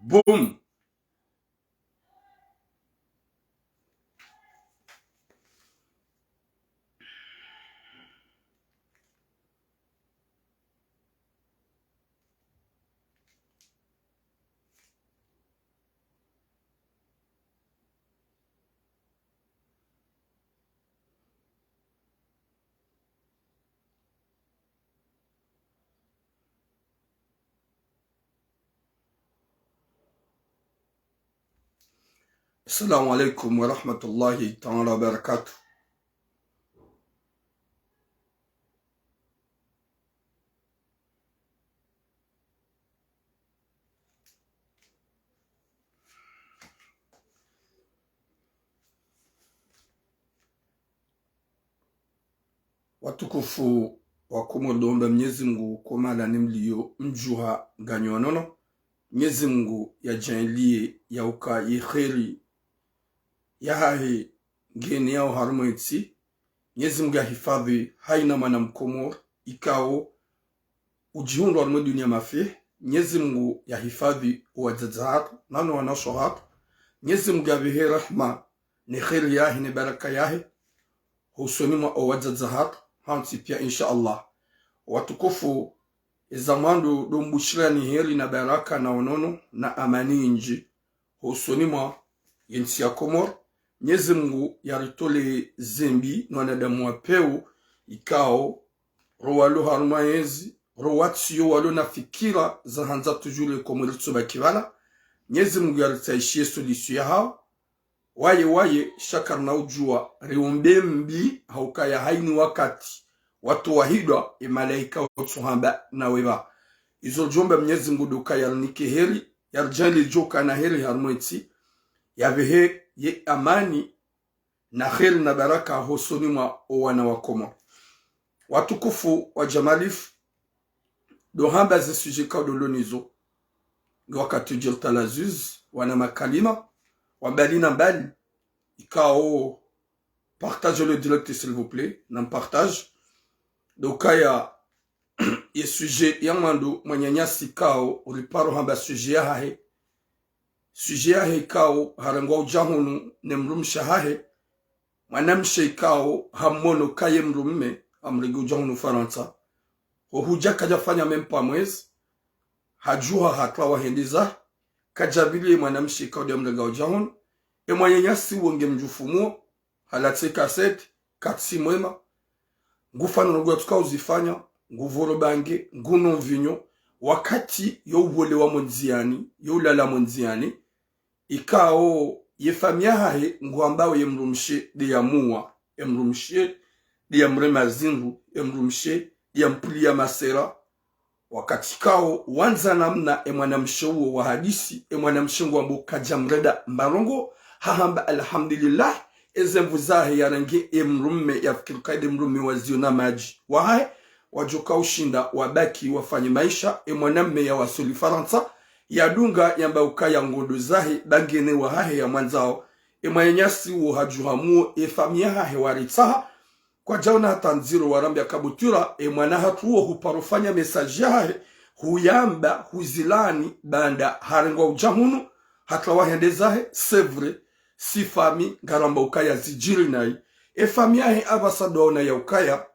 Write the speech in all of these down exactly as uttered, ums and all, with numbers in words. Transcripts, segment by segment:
Boum. Assalamu alaikum wa rahmatullahi ta'ala wa barakatuh. Watukufu wa Komori, ndo hamba Mnyezi Mngu, ko mahala ni mliyo, mdjuha nganyi wa nono. Mnyezi Mngu yadjaanliye yauka ye kheri yahahe ngeneyao harumwa entsi. Mnyezi Mngu yahifadhwi hayina mwana Mkomori ikao udjihundru harumwa dunia mafihi. Mnyezi Mngu yahifadhwi owadzadze hatru, nano wanawashe hatru. Mnyezi Mngu yapvehe rahma ne kheri yahe ne baraka yahe hosoni mwa owadzadze hatru, hantsi pia, insha Allah. Watukufu, eza mwando ndo mbushirani heri na baraka na unono na amani nyindji hosoni mwa yentsi ya Komori. Mnyezi Mngu yaritoleye zembi no wanadamu wa pewu, ikao ro walo harumwa yezi, ro watsiyo walo na fikira za handza tujule Komori tsobaki pvala. Mnyezi Mngu yaritsayishiye solution yahao. Waye, waye, sha karina udjuwa riumbe mbi, haukaya hayini wakati watru wahidwa, e malaika otsuhamba nawe pva. Izo djomba Mnyezi Mngu ndo uka yarinike heri, yaridjaanliye djoka na heri harumwa entsi, yapvehe ye amani na kheri na baraka hosoni mwa owana wa Komori. Watukufu wa Jamalif, ndo hamba ze sujet ikao ndo lonizo. Nge wakati udjiri talazuzi, wana makalima, wa mbali na mbali, ikao, partagez le direct, s'il vous plaît, na mpartage. Ndo ukaya ye sujet ya mwando mwananyasi ikao uriparo hamba sujet yahahe. Sujet yahe ikao harengwa udja hunu ne mdrumshe wahahe. Mwanamshe ikao hamono kaye mdrume, hamrenge udja hunu Farantsa. Ho hudja kadjafanya même pas mwezi, hadjuha hatwawa hende zahe, kadjapvili ye mwanamshe ikao nde yamrenga udja hunu. E mwananyasi wo nge mdjufu muo, halatse kaseti, katsi mwema. Ngufanya ndrongo yatsuka uzifanya, nguvoro bange, nguno mvinyo, wakati yo uvolewa mo ndziani, yo ulala mo ndziani, ikao ye famiyi yahahe nguambao ye mdrumshe nde yamuwa, e mdrumshe nde yamrema zindru, e mdrumshe nde yampuliya masera. Wakati ikao wandza namna e mwanamshe uwo wahadisi, e mwanamshe nguambao kadjamrenda mba ndrongo, hahamba alhamdulillah, eze nvu zahe yarenge e mdrume yafikiri kaye nde mdrume waziona madji. Wahahe, wadjoka ushinda wabaki wafanye maesha, e mwanamme yawaswili Farantsa, yadunga yamba ukaya ngondo zahe, ba ngena wahahe yamwandzao. E mwananyasi uwo hadjuha muo, e famiyi yahahe waritsaha, kwadjaona hata ndziro, warambia kabutura, e mwana hatru uwo huparo fanya message yahahe, huyamba, huzilani, baanda harengwa udja hunu, hatwawa hende zahe, c'est vrai, si famiyi, ngaramba ukaya zidjiri nayi. E famiyi yahe apvasa ndo waona ya ukaya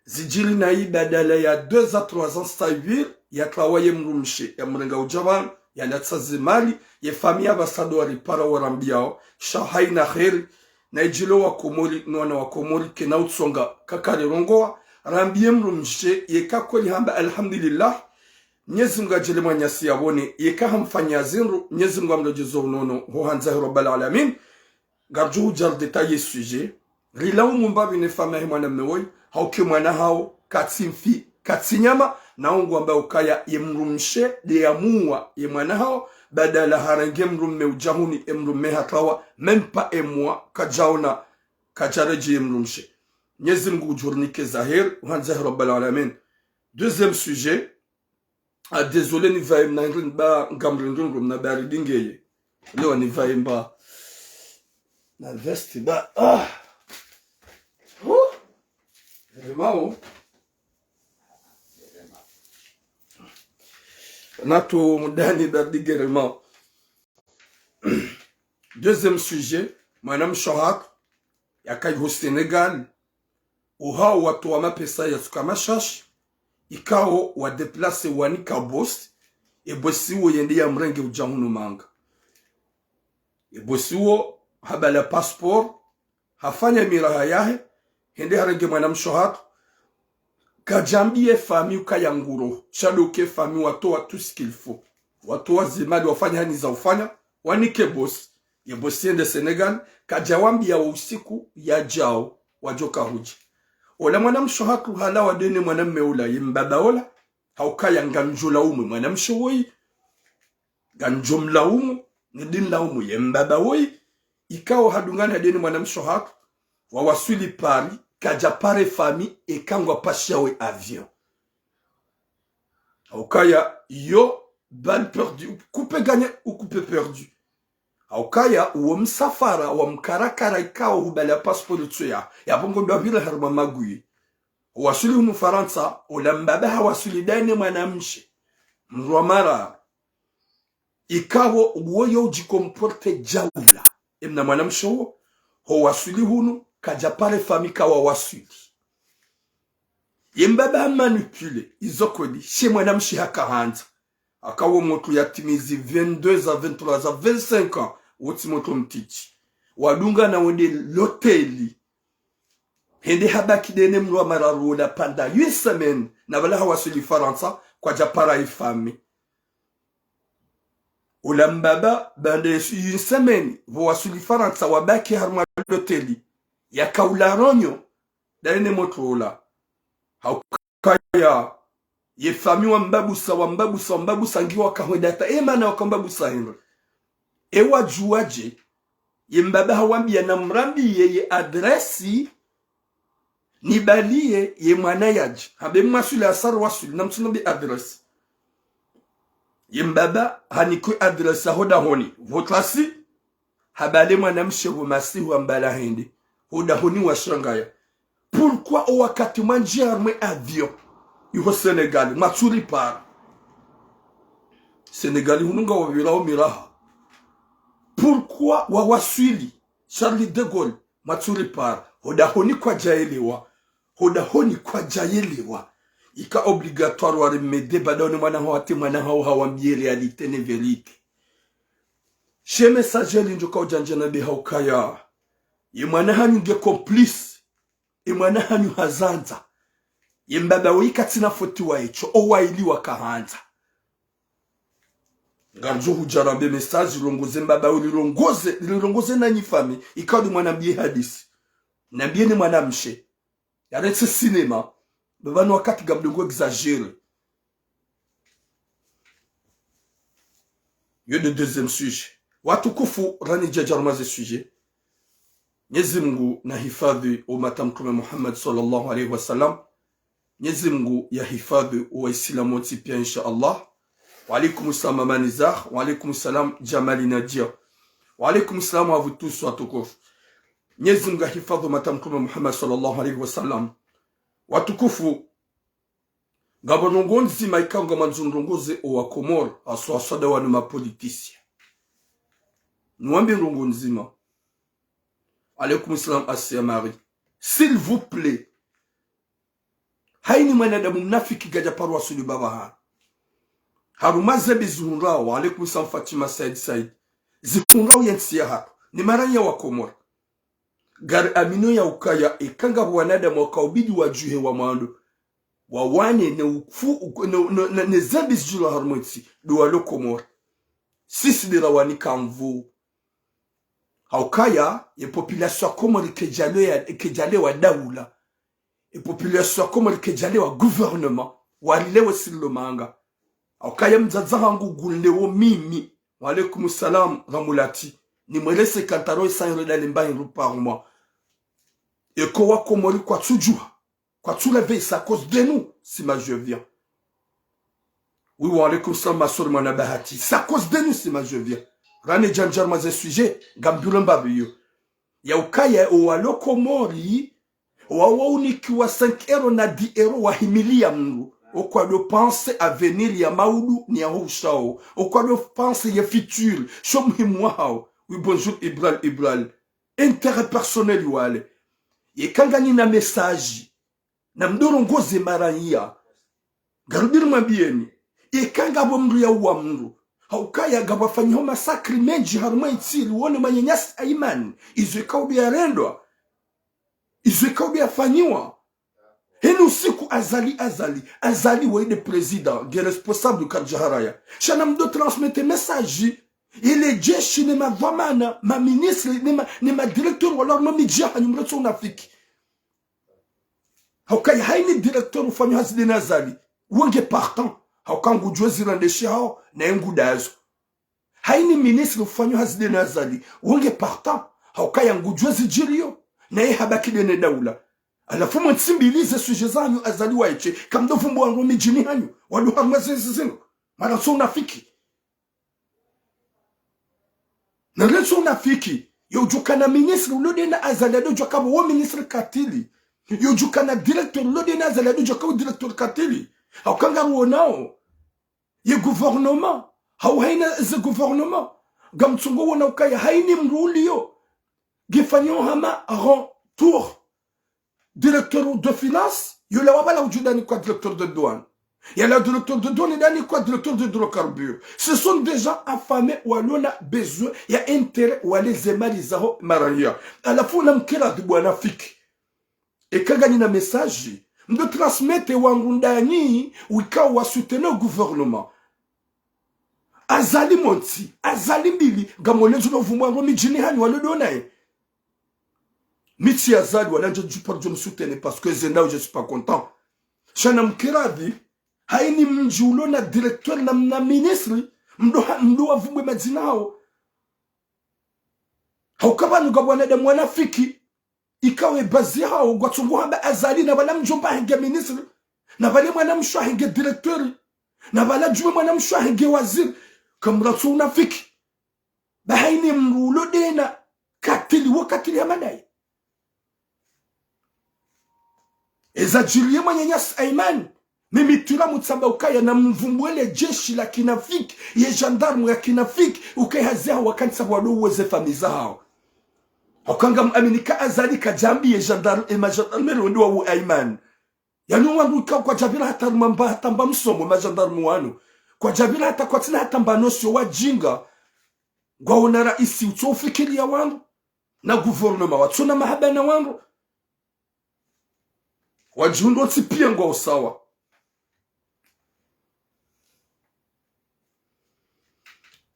zidjiri nayi, badala ya deux à trois ans ça y est, yatwawa ye mdrumshe, yamrenga udja pvanu, yanatsaze mali, ye famiyi apvasa ndo waripara warambiao, sha hayina kheri, na idjilo wa Komori, no wana wa Komori, kena utsonga, kakari rongowa, rambiye mdrumshe, yeka kweli hamba alhamdulillah, Mnyezi Mngu adjele mwananyasi yapvone, yeka hamfanya zindru, Mnyezi Mngu amredjeze unono, ho handza he Rabbal Alamin. Ngardjo hudja ridétailler sujet. Rilaumu mbapvi ne famiyi yahe mwanamme woyi, hauka e mwana hawo, katsi mfi, katsi nyama, na wo nguambao ukaya ye mdrumshe nde yamuwa ye mwana hawo, badala harenge mdrume udja hunu, e mdrume hatwawa, même pas un mois, kadjaona, kadjaredjeye mdrumshe. Mnyezi Mngu udjo rinike za heri, ho handza he Rabbal Alamin. Deuxième sujet, Ah, désolé, nipvaye mna ndri mba ngamri ndri ndri mna baridi ngeye. Leo nipvaye mba na veste ba. Ah. Huh. Vraiment, oh. Natu mdani baridi nge vraiment. Deuxième sujet, mwanamshe hatru, yaka iho Sénégal, ohao watowa mapesa ya suka mashashi, ikao wa déplacer wanika boss, e boss wo yende yamrenge udja hunu manga. E boss wo habala passeport, hafanya miraha yahe, hende harenge mwanamshe hatru, kadjambiye famille ukaya nguro, sha ndo ke famille watowa tout ce qu'il faut. Watowa zemali wafanya hani za ufanya, wanike boss. Ye boss yende Sénégal, kadjawambiya wo usiku yadjao, wadjoka hudja. Ola mwanamshe hatru halawa dene mwanamme ola, ye mbaba ola, haukaya ngandjo laumu mwanamshe woyi, ngandjo mlaumu, nidi nlaumu ye mbaba woyi, ikao hadungana dene mwanamshe hatru, wawaswili Paris, kadja pare famille, eka ngwapashiyawo e avion. Haukaya yo, balle perdue, ou coupé gagné, ou coupé perdu. Haukaya, uwo msafara, wa mkarakara ikao hubala passeport tsuya, yapvo ngo ndo wapvira harumwa maguyi. Waswili hunu Farantsa, ola mbaba hawaswili dene mwanamshe. Mdru wa mara. Ikao uwo yo udjikomporte djaula. Emna mwanamshe wo, ho waswili hunu, kadja pare famille kawawaswili. Ye mbaba hamanipule, izo kweli, she mwanamshe hakahandza. Aka wo motro yatimizi vingt-deux à vingt-trois à vingt-cinq ans, wotsi motro mtiti. Wadungana wende loteli. Hende habaki dene mdru wa mara rola pendant une semaine, na pvala hawaswili Farantsa, kwadja para ifamille. Ola mbaba, baanda ye une semaine, pvo waswili Farantsa wabaki harumwa loteli. Yakaula ronyo, dene motro ola. Haukaya, ye famille wambabusa, wambabusa, wambabusa, ngi wakahwenda ta, e mana wakambabusa hindri. E wadjuwadje, ye mbaba hawambiya namrambiye ye adresse, nibaliye ye mwana yadje. Hambe mwaswili asar waswili, namtsunambi adresse. Ye mbaba hanikwe adresse aho dahoni. Pvo trasi, habale mwanamshe pvo masihu ambala hende. Ho dahoni washangaya. Pourquoi o wakati mwandjiya harumwe avion iho Sénégal, mwatsuripara? Sénégal hunu ngawapvira o miraha. Pourquoi wawaswili Charles de Gaulle, mwatsuripara? Ho dahoni kwadjayelewa. Ho dahoni kwadjayelewa. Ika obligatoire waremede, baanda one mwana hawo hata mwana hawo hawambiye réalité ne vérité. She message lindjo kaudjandja na be haukaya. Ye mwana hanyu nge complice. Ye mwana hanyu hazandza. Ye mbaba woyi katsina foti wa etsho, owaili wakahandza. Ngamdjo hudja rambe message, lirongoze mbaba woyi, lirongoze, lirongoze nanyi famille, ikao ndo mwanambiye hadisi. Nambiye ni mwanamshe. Yaretse cinéma. Baba no wakati ngamdungo exagéré. Yo nde deuxième sujet. Watukufu, rani djadja harumwa ze sujet. Mnyezi Mngu nahifadhwi umati wa Mtrume Muhammad swallallahu alayhi wa sallam. Mnyezi Mngu yahifadhwi Waislamu wontsi pia, insha Allah. Wa alaykum salam, Mama Nizar. Wa alaykum salam, Jamali Nadia. Wa alaykum salam à vous tous, watukufu. Mnyezi Mngu yahifadhwi umati wa Mtrume Muhammad swallallahu alayhi wa sallam. Watukufu, ngapvo ndrongoo ndzima ikao ngamwandzo ndrongoze owa Komori, haswa haswa nda wanu ma politiciens. Niwambe ndrongoo ndzima. Alaykum salam, Asia Marie. S'il vous plaît. Hayini mwanadamu mnafiki kadja paro waswili baba ha. Harumwa zembi zihundrao, wa alaykum salam Fatima Said Said. Zihundrao yentsi yahatru. Ni maranya wa Komori. Ngari amino ya ukaya, eka ngapvo wanadamu wakaubidi wadjuhe wa mwando. Wawane ne ufu, ne, ne, ne, ne zembi zidjulwa harumwa entsi, ndo walo Komori. Sisi ndera wanika nvu. Haukaya, ye population ya Komori kedjalewa, kedjalewa daula. Ye population ya Komori kedjalewa gouvernement. Walilewe sililo manga. Haukaya mdzadze hangu ngulewo mimi. Wa alaykum salam, Ramulati. Nimweleze kantaro isa hindru dali mba hindru par mois. Eka wa Komori kwatsudjuha. Kwatsu réveiller, c'est à cause de nous, si ma je viens. Oui, wa alaykum salam, ma sœur Mwana Bahati. C'est à cause de nous, si ma je viens. Rani djandja harumwa ze sujet, ngambilo mbapvi yo. Ya ukaya, owalo Komori, wawo unikiwa cinq euros na dix euros wahimiliya mndru. Okwado penser avenir ya maudu ni ya ho ushao. Okwado penser ye futur, sho muhimu wahao. Oui, bonjour, Ibral, Ibral. Intérêt personnel wale. Yeka nganyina message. Na mdoro ngoze maranya. Ngarudi nimwambiyeni. Yeka ngapvo mndru yauwa mndru. Haukaya ngapvo afanyiho masakri mendji harumwa entsi ili wone manyenyasi Aiman. Izo ikao udu yarendwa. Izo ikao udu yafanyiwa. Henu siku Azali, Azali, Azali waye nde président, nge responsable kadjaharaya. Sha na mdo transmettre message. Ile jeshi ne madhwamana, ma ministre, ne ma, ne ma directeur walo harumwa midji yahanyu mrantsi unafiki. Haukaya haini directeur ufanyo hazi nde na Azali. Wonge partant. Hauka ngudjuwa zirandeshi hao, naye ngudazo. Haini ministre ufanyo hazi nde na Azali, wonge partant, haukaya ngudjuwa zidjiriyo, naye habaki nde ne daula. Halafu mwentsi mbili ze sujet zanyu Azali waeshe, kamdo vumbuwa ndro midjini hanyu, walo harumwa zezi zinu. Mara so unafiki. Na lentsi unafiki, yo udjukana ministre ulo nde na Azali ado djuwa kapvo wo ministre katili. Yo udjukana directeur ulo nde na Azali ado djuwa kapvo directeur katili. Hauka ngaruonao. Ye gouvernement. Hau haina ze gouvernement. Ngamtsongo wona ukaya haini mndru uliyo. Ngifanyo hama grand tour. Directeur de finance, yula wabala udju ndanikwa directeur de douane. Yala directeur de douane ndanikwa directeur de hydrocarbures. Ce sont des gens affamés walo na besoin ya intérêt wale ze mali zaho maranya. Halafu na mkira di bwana fiki. Eka nganyina message, mdo transmettre wangu ndanyi, wikao wa soutenir gouvernement. Azali mwentsi, Azali mbili, ngamwonendzo no vumbuwa ndro midjini hanyu walo ndo naye. Mi tsi Azali wala ndjo djuparo djo msoutenir parce que zendao je suis pas content. Sha na mkira di, haini mdji ulo na directeur na, na ministre, mdo ha, mdo wavumbuwe madzina hao. Hauka pvanu ngapvo wanadamu wanafiki. Ikao ye bazi hao ngwatsongo hamba Azali na pvala mdjomba henge ministre, na pvale mwana mshe henge directeur, na pvala djume mwana mshe henge waziri. Kamrantsi unafiki. Ba haini mndru ulo nde na katili wo katili ya manayi. Eza djiriye mwananyasi Aiman. Mimi tula mutsamba ukaya na mvumbuwe le jeshi la kinafiki, ye gendarme ya kinafiki, ukaya hazi yaho wakantsi wado uweze famiyi zahao. Hauka ngamwamini ka Azali kadjambi ye gendarme, e ma gendarme wende wauwe Aiman. Yanu wangu ikao kwadjapvira hata rumamba hata mba msomo ma gendarme wanu. Kwadjapvira hata kwatsina hata mba notion wajinga. Ngwaona raisi utso ufikiriya wangu. Na gouvernement watsona mahaba na wangu. Wadjihundro tsi piya ngwao sawa.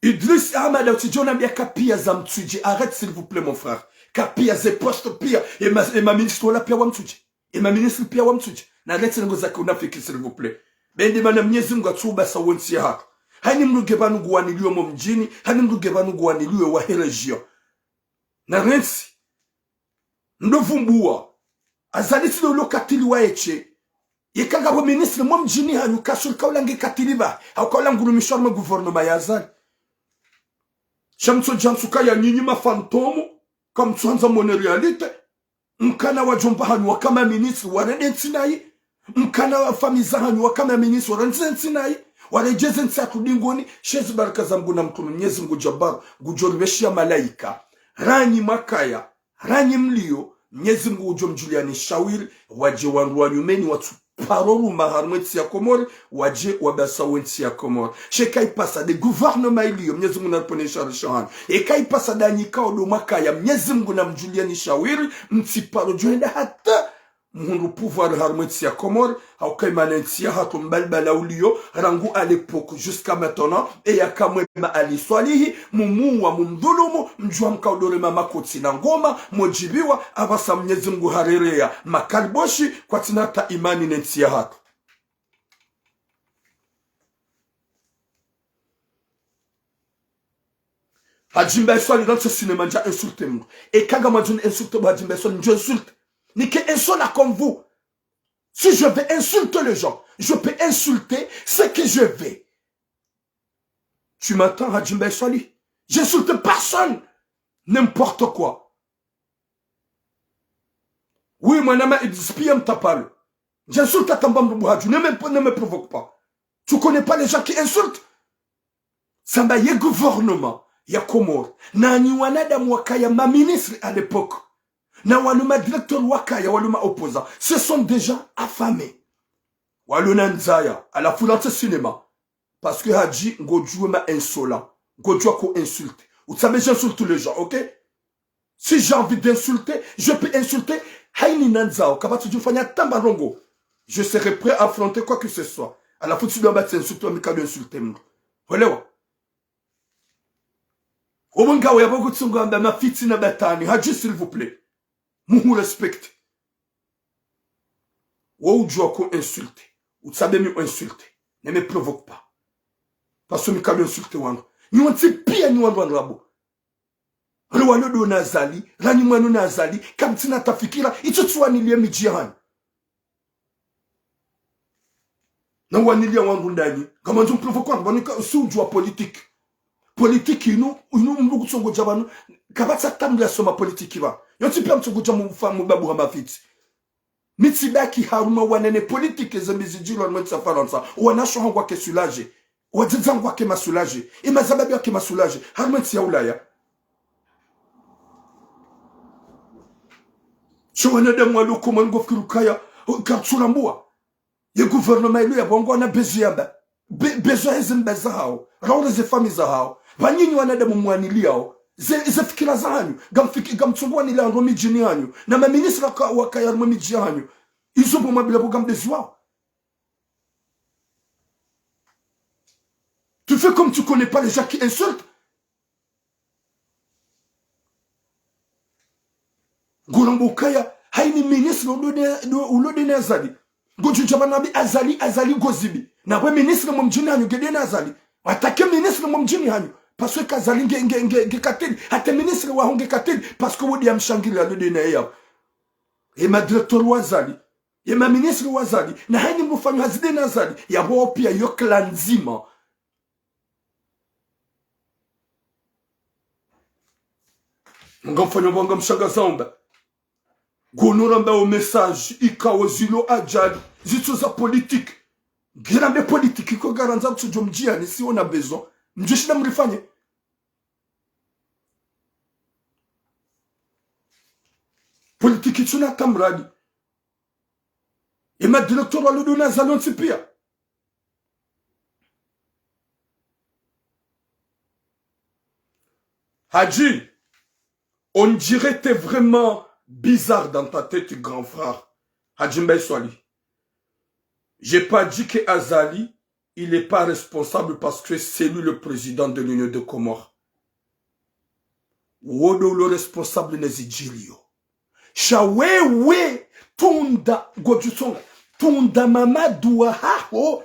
Idriss Ahmed, utsidjo nambia kapiya za Mitsudje. Arrête, s'il vous plaît, mon frère. Kapiya ze poste piya, e ma, e ma ministre wala piya wa Mitsudje. E ma ministre piya wa Mitsudje. Na letse ngo za kiunafiki, s'il vous plaît. Be nde mana Mnyezi Mngu atsu ubasa wontsi yahatru. Haini mndru nge pvanu nguwaniliwe mo mdjini, haini mndru nge pvanu nguwaniliwe wa he région. Na rentsi. Ndo vumbuwa. Azali tsi ndo ulo katili wa eshe. Yeka ngapvo ministre mo mdjini hanyu kasuri kaula nge katili ba. Hau kaula ngurumishwa harumwa gouvernement ya Azali. Sha mtsodja ntsuka ya nyinyi ma fantôme. Kamtsuhandza mwone réalité. Mkana wadjomba hanyu waka ma ministre warende ntsi nayi. Mkana wa famiyi zahanyu waka ma ministre warende ntsi nayi. Waredjeze ntsi yahatru dingoni. She zi baraka za Mngu na mtrume, Mnyezi Mngu Jabbar, ngudjo ripveshiya malaika. Ranyi makaya. Ranyi mliyo, Mnyezi Mngu udjo mdjuliyani shawiri, wadje wandru wa nyumeni watsu paro ruma harumwa entsi ya Komori, wadje wabasa wo entsi ya Komori. She kaipasa nde gouvernement iliyo, Mnyezi Mngu naripvonese shari shahanu. Eka ipasa ndanyi kao ndo makaya, Mnyezi Mngu namdjuliyani shawiri, mtsi paro djo henda hata mhundru pouvoir harumwa entsi ya Komori, hauka imana entsi yahatru mbalibala uliyo, rangu à l'époque jusqu'à maintenant, e yaka mwe ma Ali Swalihi, mumuwa, mumdhulumu, mdjuwa mkao ndo rema makotsi na ngoma, modjibiwa, apvasa Mnyezi Mngu harereya makaliboshi, kwatsina hata imani ne ntsi yahatru. Hadji Mbae Swalihi, dans ce cinéma, ndja insulter mndru. Eka ngamwandzo ni insulter bo Hadji Mbae Swalihi, ndjo insulter. Nike insolent comme vous. Si je veux insulter les gens, je peux insulter ce que je veux. Tu m'entends, Hadji Mbae Swalihi ? J'insulte personne. N'importe quoi. Oui, mwanama Idriss, piya mtapalo. J'insulte hata mba mndru bo Hadji, ne me, ne me provoque pas. Tu connais pas les gens qui insultent ? Samba ye gouvernement, ya Comores. Na nyi wanadamu wakaya ma ministres à l'époque. Na wanu ma directeurs wakaya, wanu ma opposants. Ce sont des gens affamés. Wanu na ndzaya, halafu rantsi cinéma. Parce que Hadji, ngodjuwa ma insolent. Ngodjuwa ko insulter. Utsambe j'insulte les gens, ok? Si j'ai envie d'insulter, je peux insulter. Hayina ndzaya, kapvatsi djumfanya tamba rongo. Je serai prêt à affronter quoi que ce soit. Halafu tsi ndo amba tsi insulter, mi kado insulter mndru. Welewa? Obo ngawe yapvo kutsonga amba mafitina batwani. Hadji, s'il vous plaît. Muhu respecter. Wo udjuwa ko insulter. Utsambe mi insulter. Ne me provoque pas. Parce que mi kado insulter wandru. Nyi wontsi piya nyi wandru wa ndrabo. Rwalo do na Azali, ranyi mwano na Azali, kamtsina tafikira, itso tsi waniliya midji yahanyu. Na waniliya wandru ndanyi, ngamandzo mprovoquer wandru, pvanu ka, si udjuwa politique. Politique inu, inu mndru kutsongodja pvanu, kapvatsi tambu ya soma politique pvanu. Yontsi piya mtsongodja mufa mubabuha mafitsi. Mi tsibaki harumwa wanene politique ze mbi zidjiri harumwa ntsi ya Farantsa. Wanasho hangu wake soulagés. Wadzadze hangu wake ma soulagés. Ye mazababi wake ma soulagés. Harumwa ntsi ya Ulaya. Sho wanadamu walo Komori ngofikiri ukaya, o, kartsurambuwa. Ye gouvernement ilo yapvo ngwana besoin yamba. Be-, besoin heze mba zahawo. Raure ze famille zahawo. Pvanu nyi wanadamu mwaniliyawo. Ze, ze fikira zahanyu. Ngamfiki-, ngamtsongo waniliya ndo midjini hanyu. Na ma ministres waka-, wakaya harumwa midji yahanyu. Izo bo mwambila bo ngam besoin wawo. Tu fais comme tu connais pas les gens qui insultent. Ngoramba ukaya, hayina ministre ulo de, ulo, ulo de na Azali. Ngodjudja pvanu wambe Azali, Azali ngozibi. Na we ministre mwa mdjini hanyu nge de na Azali. Attaquer ministre mwa mdjini hanyu. Parce que Azali nge, nge, nge, nge katili. Hata ministre waho nge katili. Parce que wo de ya mshangiri alo de na yapvo. Ye ma directeurs wa Azali. Ye ma ministres wa Azali. Na hayina mndru ufanyo hazi de na Azali. Yapvo piya yo clan ndzima. Ngamfanyo pvo ngamshangazao mba. Ngono ramba o message, ikao zilo ajali, zitso za politique. Ngirambe politique, ko ngarandzo mtsudjo mdjiyani, si ona besoin. Mdjoshinda mrifanye. Politique itsuna tamradi. Ye ma directeurs walo do na Azali wontsi piya. Hadji, on dirait t'es vraiment bizarre dans ta tête, grand frère. Hadji Mbaye Swalihi. J'ai pas dit que Azali, il est pas responsable parce que c'est lui le président de l'Union des Comores. Wo ndo ulo responsable ne zidjiliyo. Sha wewe, tunda, ngodjutsonga, tunda Mamadu wahaho.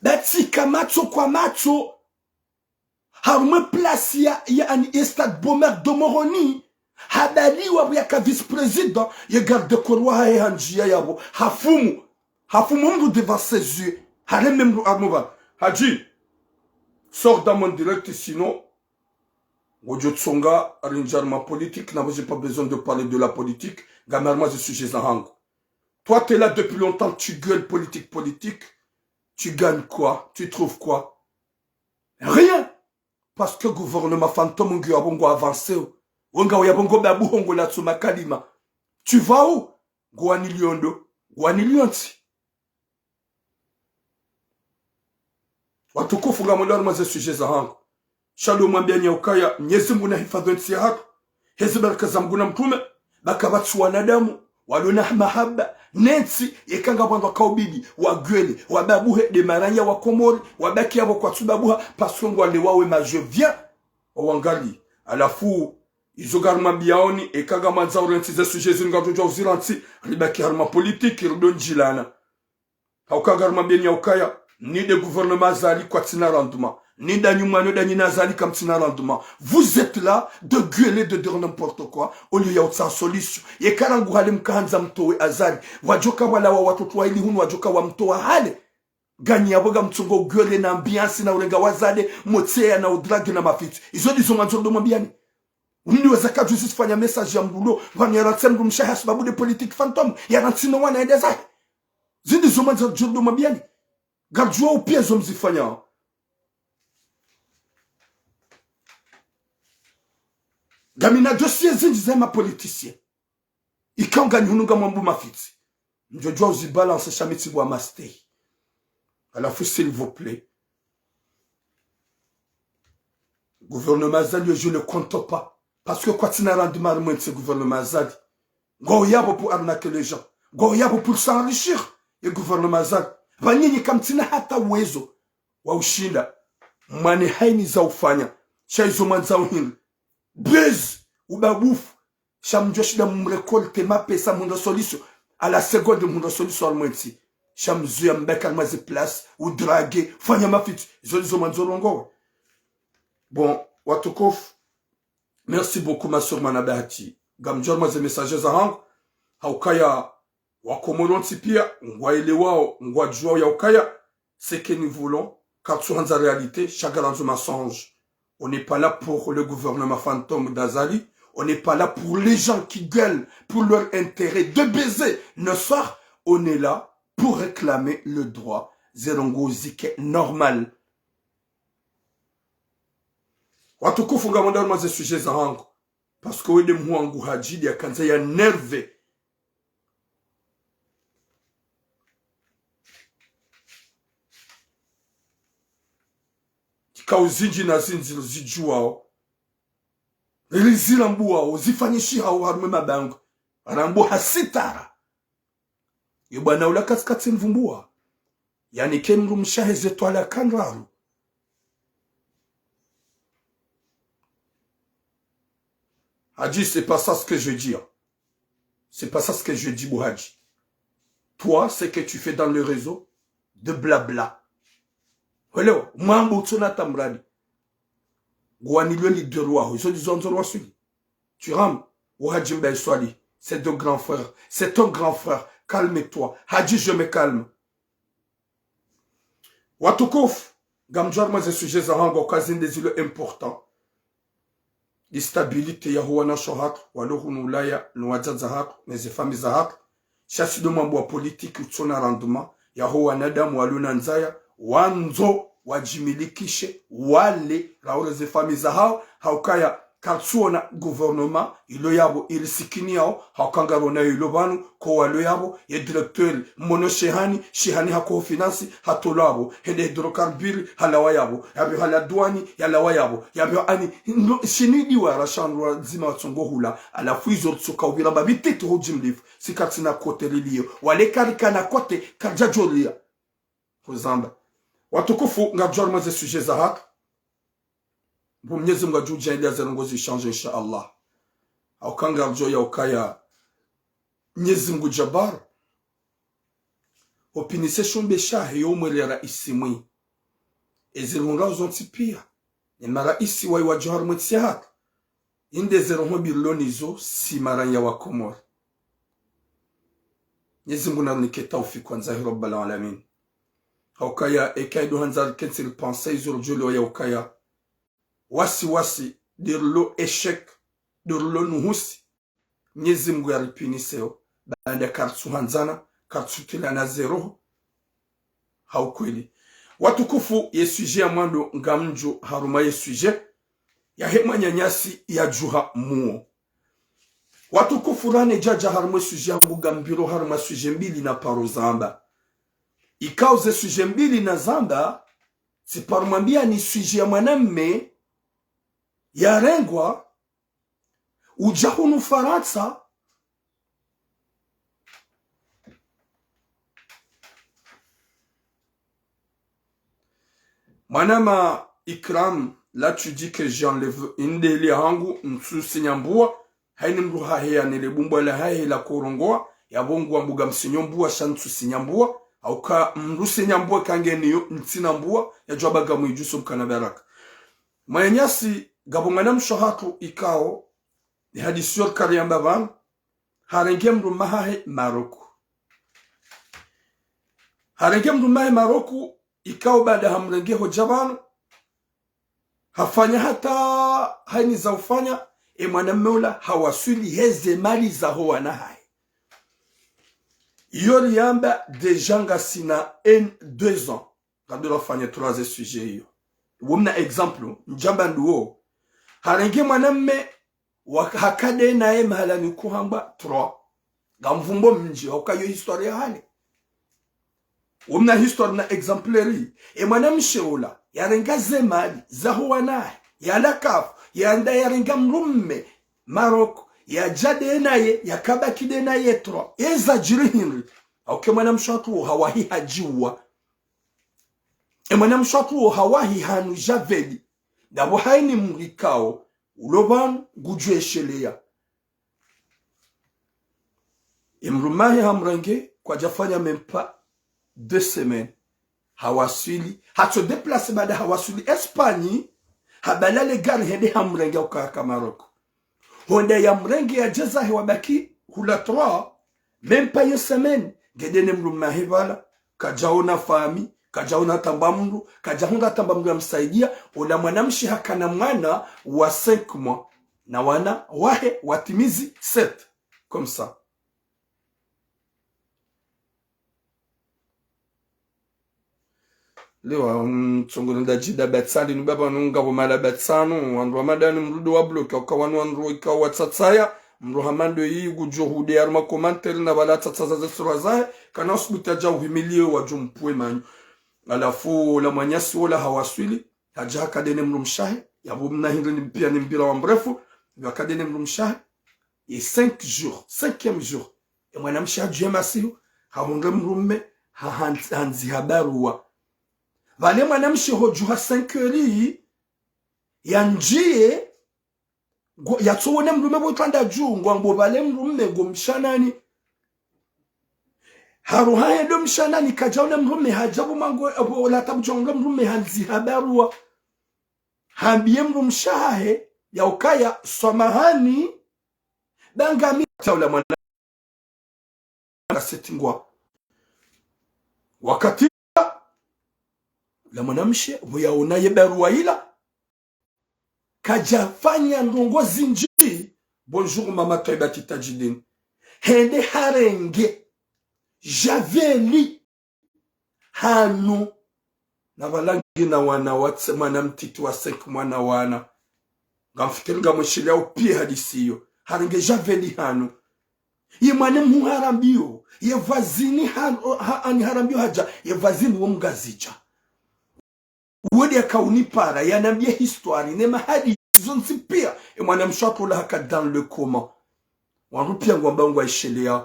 Batsika matso kwa matso. Harumwa place ya, ya ani, ye stade Boomer de Moroni. Habaliwa pvo yaka vice-président, ye garde-corps wahahe handjiya yapvo. Hafumu. Hafumu mndru devant ses yeux. Hareme mndru harumwa pvanu. Hadji, sors dans mon direct, sinon, ngodjotsonga rindji harumwa politique, na moi j'ai pas besoin de parler de la politique, ngami harumwa ze sujets zahangu. Toi, t'es là depuis longtemps, tu gueules politique, politique. Tu gagnes quoi? Tu trouves quoi? Rien. Parce que gouvernement fantôme ngiyo yapvo ngo avancé. Wo ngawe yapvo ngo babuho ngo latso makalima. Tu vas où? Ngo waniliyo ndo, ngo waniliyo ntsi. Watukufu, ngamwendo harumwa ze sujets zahangu. Sha ndo mwambiyani ya ukaya, Mnyezi Mngu nahifadhwi ntsi yahatru. Heze baraka za Mngu na mtrume, ba kapvatsi wanadamu walo na mahaba ne ntsi, yeka ngapvo wandru wakaubidi wagueule, wababuhe, de maranya wa Komori, wabaki yapvo kwatsu babuha, parce que ngwalewawo ma je viens, wawangali. Halafu, izo ngarimwambiyaoni, eka ngamwandzo urantsi ze sujets zinu ngarudjo uzirantsi, ribaki harumwa politique, rido ndjilana. Hauka ngarimwambiyeni ya ukaya, ni de gouvernement Azali kwatsina rendement. Ni danyu mwano danyu na Azali kamtsina rendement. Vous êtes là de gueuler, de dire n'importe quoi, au lieu ya utsaha solution. Yeka rangu hale mkahandza mtowe Azali. Wadjoka walawa watoto waili hunu wadjoka wamtowa hale. Nganyi yapvo ngamtsongo gueuler na ambiance na urenga wazade, motseya na udrague na mafitsi. Izo ndizo mwandzo ndo mwambiyani. Umni weza kadjuzi sifanya message ya mndru lo, pvanu yarantsi mndru mshe ha sababu de politique fantôme, yarantsi no wana yende zahe. Zindi zo mwandzo djo ndo mwambiyani. Ngadjuwa upiya zo mzifanya. Ngamina dossier zindji za ma politiciens. Ikao nganyi hunu ngamwambu mafitsi. Ndjo djuwa uzi balancer sha mi tsi bwa mastehi. Halafu, s'il vous plaît. Gouvernement Azali, je le compte pas. Parce que kwatsina rendement harumwa entsi gouvernement Azali. Ngwao yapvo pour arnaquer les gens. Ngwao yapvo pour s'enrichir. Ye gouvernement Azali. Pvanu nyinyi kamtsina hata uwezo wa ushinda mwane haini za ufanya. Sha izo mwandzao hindri. Buzz, ubabufu. Sha mdjo shinda mrécolter mapesa mhundre solution. À la seconde mhundre solution harumwa entsi. Sha mzuya mbaki harumwa ze place, udrague, fanya mafitsi. Izo ndizo mwandzo rongowe. Bon, watukufu. Merci beaucoup, ma sœur Mwana Bahati. Ngamdjuwa harumwa ze messages zahangu. Haukaya Wakomori wontsi pia, ngwaelewao, ngwadjuwao yaukaya, ce que nous voulons, katsuhandza réalité, sha ngarandzo mensonge. On n'est pas là pour le gouvernement fantôme d'Azali, on n'est pas là pour les gens qui gueulent pour leur intérêt de baiser nos sœurs, on est là pour réclamer le droit. Ze ndrongoo zike normal. Watukufu, ngamwandao harumwa ze sujets zahangu. Parce que wende mhuu wangu Hadji yakandza ya nerve. Ikao zindji na zindji zidjuwao, lili zirambuwao, zifanyishihao harumwa mabangwe. Arambuwa ha sitara. Ye bwana ula katsi katsi mvumbuwa. Yaani ke mdrumshe aheze twalaka ndraru. Hadji, c'est pas ça ce que je dis, hein. C'est pas ça ce que je dis, bo Hadji. Toi, ce que tu fais dans le réseau, de blabla. Hello, mambo utsona tamradi. Ngwanilwe leader waho, izo ndizo wandzo waswili. Tu rames, ou Hadji Mbaye Swali, c'est ton grand frère, c'est ton grand frère. Calme-toi. Hadji, je me calme. Watukufu, ngamdjuwa harumwa ze sujets zahangu, haukaya zinde zilo important. Instabilité yaho wanashe hatru, walo hunu Ulaya, no wadzadze hatru, ne ze famille zahatru. Sha si ndo mambo ya politique utsona rendement, yaho wanadamu walo na ndzaya, wandzo wadjimilikishe, wale, raure ze famille zahao, haukaya katsuona gouvernement ilo yapvo irisikini yao, hauka ngarona ilo pvanu, ko walo yapvo, ye directeur, mmono Shehani, Shehani hako finance, hatolwa pvo, hende hydrocarbures, halawa yapvo, yapvo hala douane, yalawa yapvo, yapvo ani, no, shini diwara shandrwa ndzima watsongo hula, halafu izo rutsoka upvira mba bititi ho jimlifu, si katsina kote lilio, wale karikana kote, karidjadjolia. Huzamba. Watukufu, ngamdjuwa harumwa ze sujets zahatru. Bo Mnyezi Mngu adjudjaaliya ze ndrongoo zishandje, insha Allah. Hauka ngamdjuwa yaukaya Mnyezi Mngu Jabbar. Hupvinise shumbe shahe yo umwelea raisi mwi. Ezi rihundrao zontsi pia. Ne maraisi wayi wadjo harumwa entsi yahatru. Inde ze roho mbili rilo nazo si maranya wa Komori. Mnyezi Mngu narinike tawfik wa ndzahi Rabbal Alamin. Haukaya eka ido handza rikentsi ripenser izo ridjolio yaukaya. Wasi wasi, nde rilo échec, nde rilo nuhusi. Mnyezi Mngu yaripviniseo, baanda karitsuhandzana, karitsutilana ze roho. Ha ukweli. Watukufu, ye sujet ya mwando ngamdjo harumwa ye sujet yahe mwananyasi yadjuha muo. Watukufu, rane djadja harumwa ye sujet yangu ngambiro harumwa sujet mbili naparo zamba. Ikao ze sujet mbili nazamba, tsiparo mwambia ni sujet ya mwanamme yarengwa, udja hunu Farantsa. Mwanama Ikram, là tu dis que j'enlève inde li hangu, ntsusi nyambua, haini mdru hahe yanele bumbwa lahahe la korongoa, yapvo nguwa mbuga msinyo mbua, sha ntsusi nyambua, hauka mdru si nyambua kangeniyo, ntsina mbua, yadjuwa baga mwidjuso mkana baraka. Mwananyasi, ngapvo mwanamshe hatru ikao, ni hadisi yo rikari yamba pvanu, harenge mdrume hahe Maroku. Harenge mdrume hahe Maroku, ikao baanda hamrenge hodja pvanu, hafanya hata haini za ufanya, e mwanamme ula hawaswili heze mali zaho wana hahe. Iyo riyamba déjà ngasina un, deux ans. Ngado rafanya trois sujet iyo. Wo mna exemple, ndjamba nduo. Harenge mwanamme, wa-, haka nde naye mahalani kuhambwa trois. Ngamvumbo mdji, hauka yo histoire ya hale. Womna histoire na exemplaire. E mwanamshe ola, yarenga ze mali zaho wanahe, yala kafu, yanda yarenga mdrume Maroc, yadja nde naye, yakabaki nde naye trois. Eza djiri hindri? Hauka e mwanamshe watru wo hawahi hadjiuwa. E mwanamshe watru wo hawahi hanu Djaveli. Ndapvo haini mdru ikao, ulo pvanu, ngudjo esheleya. E mdrume wahe hamrenge, kwadjafanya même pas deux semaines. Hawaswili, hatso déplacer baada hawaswili Espagne, habala le gari hende hamrenge hauka haka Maroc. Honda yamrenge yadje zahe wabaki hula trois, même pas une semaine, ngende ne mdrume wahe pvala, kadjaona fami, kadjaona tamba mdru, kadjahundra tamba mdru yamsaidia, ola mwanamshe hakana mwana wa cinq mois, na wana wahe watimizi sept, comme ça. Leo, mm, tsongolo ndadjida batsali, nu baba nunga bo mala batsanu, wandru wa madani mdru ndo wa bloqué, hauka wanu wandru ikao watsatsaya, mdru hama ndo yi ngudjo hude harumwa commentaire na pvala tsatsaza ze sura zahe, kana usubuti yadja uhimilie wadjo mpwe manyo. Halafu, ola mwananyasi wola hawaswili, hadja haka nde ne mdrumshe wahe, yapvo mna hindri ni pia ni mpira wa mrefu, haka nde ne mdrumshe wahe, ye cinq jours, cinquième jour, e mwanamshe hadjuwa masihu, hahundre mdrume, ha-, handzi-, handziha barua. Pvale mwanamshe hodjuha cinq heures, yandjiye, ngo-, yatsowone mdrume pvo itwanda dju, ngwambo pvale mdrume ngo mshanani. Haruha hendo mshanani, kadjaona mdrume, hadja pvo mango, pvo latabu djongolo mdrume, handziha barua. Hambiye mdrumshe wahe, yaukaya, swamahani, ba ngami tsaula mwana kaseti ngwa. Wakati la mwanamshe, pvo yaona ye barua ila, kadjafanya ndrongo zindji. Bonjour, mama Twaiba Tita Jidin. Hende harenge Djaveli hanu. Na pvala ngena wana watse, mwana mtiti wa cinq, mwana wana. Ngamfikiri ngamweshelea upia hadisi iyo. Harenge Djaveli hanu. Ye mwana mhu harambiyo. Ye voisine ha-, ha-, ani harambiyo hadja. Ye voisine wo mngazidja. Wodi yakaunipara, yanambia histoire, ne mahadisi zontsi pia. E mwanamshe watru ola haka dans le coma. Wandru pia ngwamba ngwaishelea.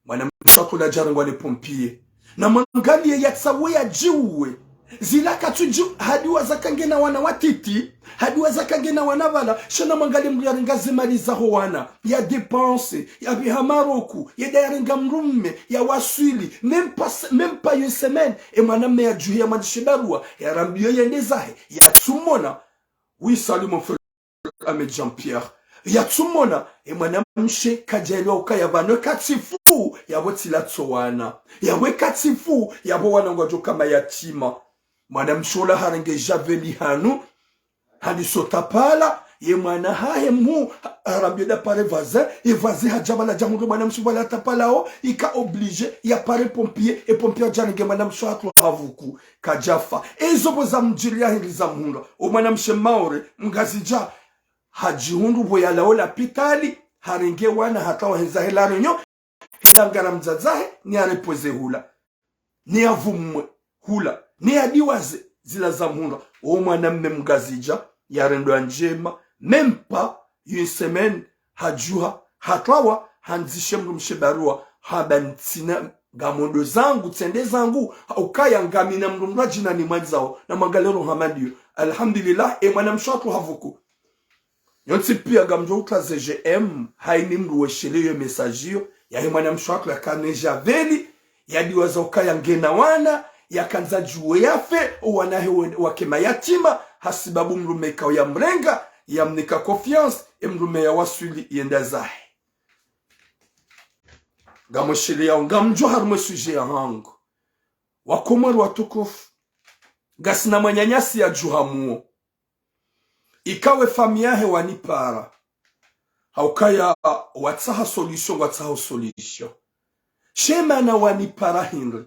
Mwanamshe watru ola hadja harengwa ne pompier. Na mwangaliye yatsawe yadjiuwe. Zila katsu dji-, hadiwaza ka ngena wana watiti, hadiwaza ka ngena wana pvala, sha na mwangaliye mdru yarenga ze mali zaho wana, ya dépenser, yapviha Maroc, yenda yarenga mdrume, yawaswili, même pas, même pas une semaine, e mwanamme yadjuhe yamwandzishe barua, yarambiyo yende zahe, yatsumona. Oui, salut mon frère Ahmed Jean-Pierre. Yatsumona, e mwanamshe kadjaelewa ukaya pvanu eka tsi fu, yapvo tsi latso wana. Yapvo eka tsi fu, yapvo wana ngwadjo ka mayatima. Mwanamshe ola harenge Djaveli hanu, handisa utapala, ye mwana hahe mhu, ha-, harambiyo nda pare voisin, ye voisin hadja pvala hadja hundre mwanamshe pvala atapalao, ika obligé, yapare pompier, e pompier hadja harenge mwanamshe watru hapvuku, kadjafa. E izo pvo zamdjiliya hindri zamhundra. O mwanamshe Maore, mngazidja, hadjihundru pvo yalawa lapitali, harenge wana hata wahendza hela renyo, hila ngara mdzadzahe, ni yarepoze hula. Ni yavumwe hula. Ni yadiwaze zila zamhundra. O mwanamme mngazidja, yarendwa ndjema, même pas une semaine, hadjuha, hatwawa, handzishe mdrumshe barua, hamba ntsina ngamondro zangu, tsende zangu, ha ukaya ngamina mdru mdru adjina nimwandzao, na mwangaliye roho hama ndiyo. Alhamdulillah, e mwanamshe watru hapvuku. Nyontsi pia ngamdjo utwa ze j'aime, haini mdru weshelea yo message iyo, yahe mwanamshe watru yakana Djaveli, yadiwaza ukaya ngena wana, yakandza djuwe yafe, o wana hahe we-, wake mayatima, hasibabu mdrume ikao yamrenga, yamnika confiance, e mdrume yawaswili yenda zahe. Ngamwesheleyao, ngamdjo harumwa e sujet yahangu. Wakomori watukufu, ngasina mwananyasi yadjuha muo. Ika we famiyi yahe wanipara. Ha ukaya watsaha solution, ngwatsaho solution. She mana wanipara hindri.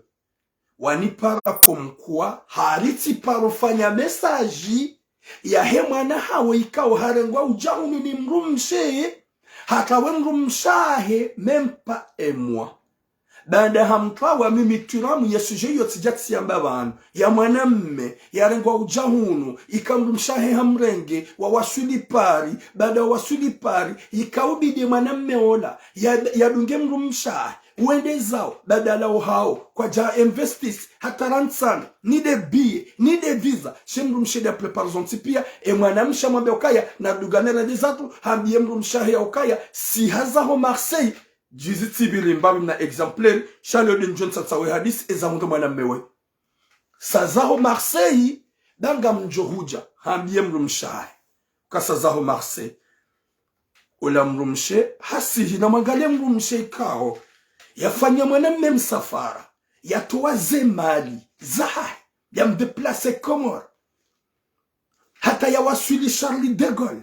Wanipara comme quoi, hari tsiparo fanya message, yahe mwana hawe ikao harengwa udja hunu ni mdrumshe, hata we mdrumshe wahe même pas un mois. Baada hamtwawa mimi Twiramu ye sujet iyo tsidja tsiyamba pvanu. Ya mwanamme, yarengwa udja hunu, ika mdrumshe wahe hamrenge, wawaswili Paris, baada wawaswili Paris, ika ubidi ye mwanamme ola, ya, yadunge mdrumshe wahe, wende zawo, badala ohao, kwadja investir, hata rantsana, ni de billet, ni de visa, she mdrumshe de préparation tsi pia, e mwanamshe hamwambia ukaya, nadungane rende zatru, hambiye mdrumshe wahe ya ukaya, si haza ho Marseille, djizi tsipvili mbapvi mna exemplaire, sha leo de ndjo ntsatsa we hadisi, eza hundre mwanamme we. Sa zaho Marseille, danga mdjo hudja, hambiye mdrumshe wahe. Ka sa zaho Marseille. Ola mdrumshe, hasihi na mwangaliye mdrumshe ikao. Yafanya mwanamme msafara, yatowa ze mali, zahahe, yamdéplacer Comores. Hata yawaswili Charles de Gaulle.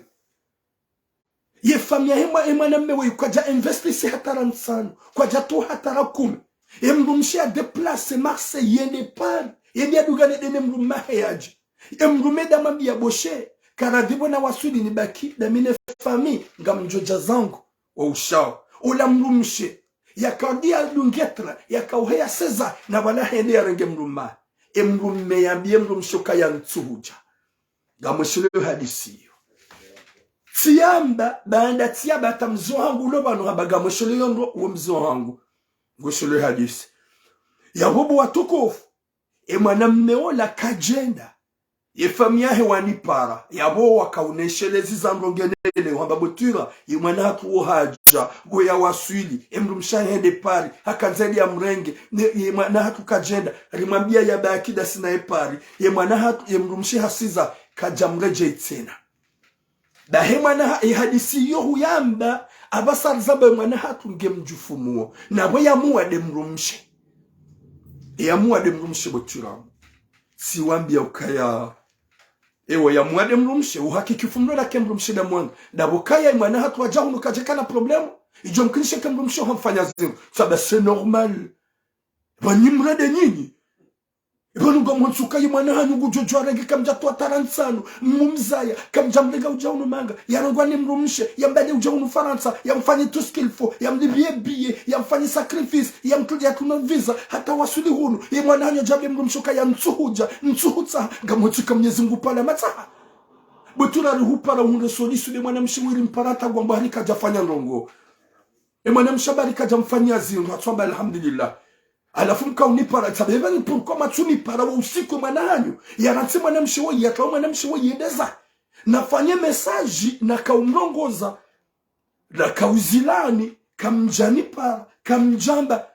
Ye famiyi yahe mwa-, ye mwanamme we kwadja investir hata rantsanu, kwadja towa hata ra kume. Ye mdrumshe ya déplacer Marseille yende Paris, yende yadungane de ne mdrumme wahe yadje. Ye mdrumme de hamwambia bo she, karadhi bo nawaswili nibaki, dami ne famiyi, ngamdjo dja zangu, wa ushao. Ola mdrumshe, yaka udi yadunge train, yaka uheya seza, na pvala hende yarenge mdrumme wahe. Ye mdrumme yambiye mdrumshe ukaya ntsuhudja. Ngamwishiliyo hadisi iyo. Tsiyamba, baanda tsiyamba hata mze wahangu ulo pvanu hamba ngamwishiliyo ndro, uwo mze wahangu. Ngwishiliyo hadisi. Yapvo bo watukufu, ye mwanamme ola kadjenda. Ye famiyi yahe wanipara, yapvo waka uneshelezi za ndrongo nele, wamba bo Twira, ye mwana hatru wo hadja, wo yawaswili, ye mdrumshe wahe hende Paris, hakandza yamrenge, ne, ye mwana hatru kadjenda, rimwambia yabaki dasi naye Paris, ye mwana hatru, ye mdrumshe hasiza, kadja mredjei tsena. Bahi mwana ha-, ye hadisi iyo huyamba, apvasa rizamba ye mwana hatru nge mdjufumu wo. Na pvo yamuwa de mdrumshe. Yamuwa de mdrumshe bo Twiramu. Tsiwambia ukaya. Ewa yamuwa de mdrumshe, uhakiki fumlo lake mdrumshe de mwanga. Ndapvo kaya ye mwana hatru hadja hunu kadja kana problème. Idjo mkinishe ke mdrumshe hamfanya zinu. Saba c'est normal. Pvanu mrende nyinyi. Pvanu ngamwonesa uka ye mwana hanyu ngudjo djuwa rangi kamdja towa hata rantsanu, mumzaya, kamdja mrenga udja hunu manga, yarengwa ni mdrumshe, yambali udja hunu Farantsa, yamfanyi tout ce qu'il faut, yamlipviye billet, yamfanyi sacrifice, yamtruliya hata na visa, hata waswili hunu, ye mwana hanyu yadjambe mdrumshe uka ya ntsuhudja, ntsuhutsaha, ngamwonesa uka Mnyezi Mngu pvala matsaha. Bo Twira rihupara hundre solution de mwanamshe weri mpara hata ngwamba hari kadja fanya ndrongo. Ye mwanamshe hamba hari kadja mfanya zindru, hatsuamba alhamdulillah. Halafu mka unipara, tsabe pvanu pourquoi mwatsunipara wo usiku ye mwana hanyu. Yarantsi mwanamshe wo, yatwawo mwanamshe wo yende zahe. Nafanye message, naka umrongoza. Naka uzilani, kamdjanipara, kamdjamba.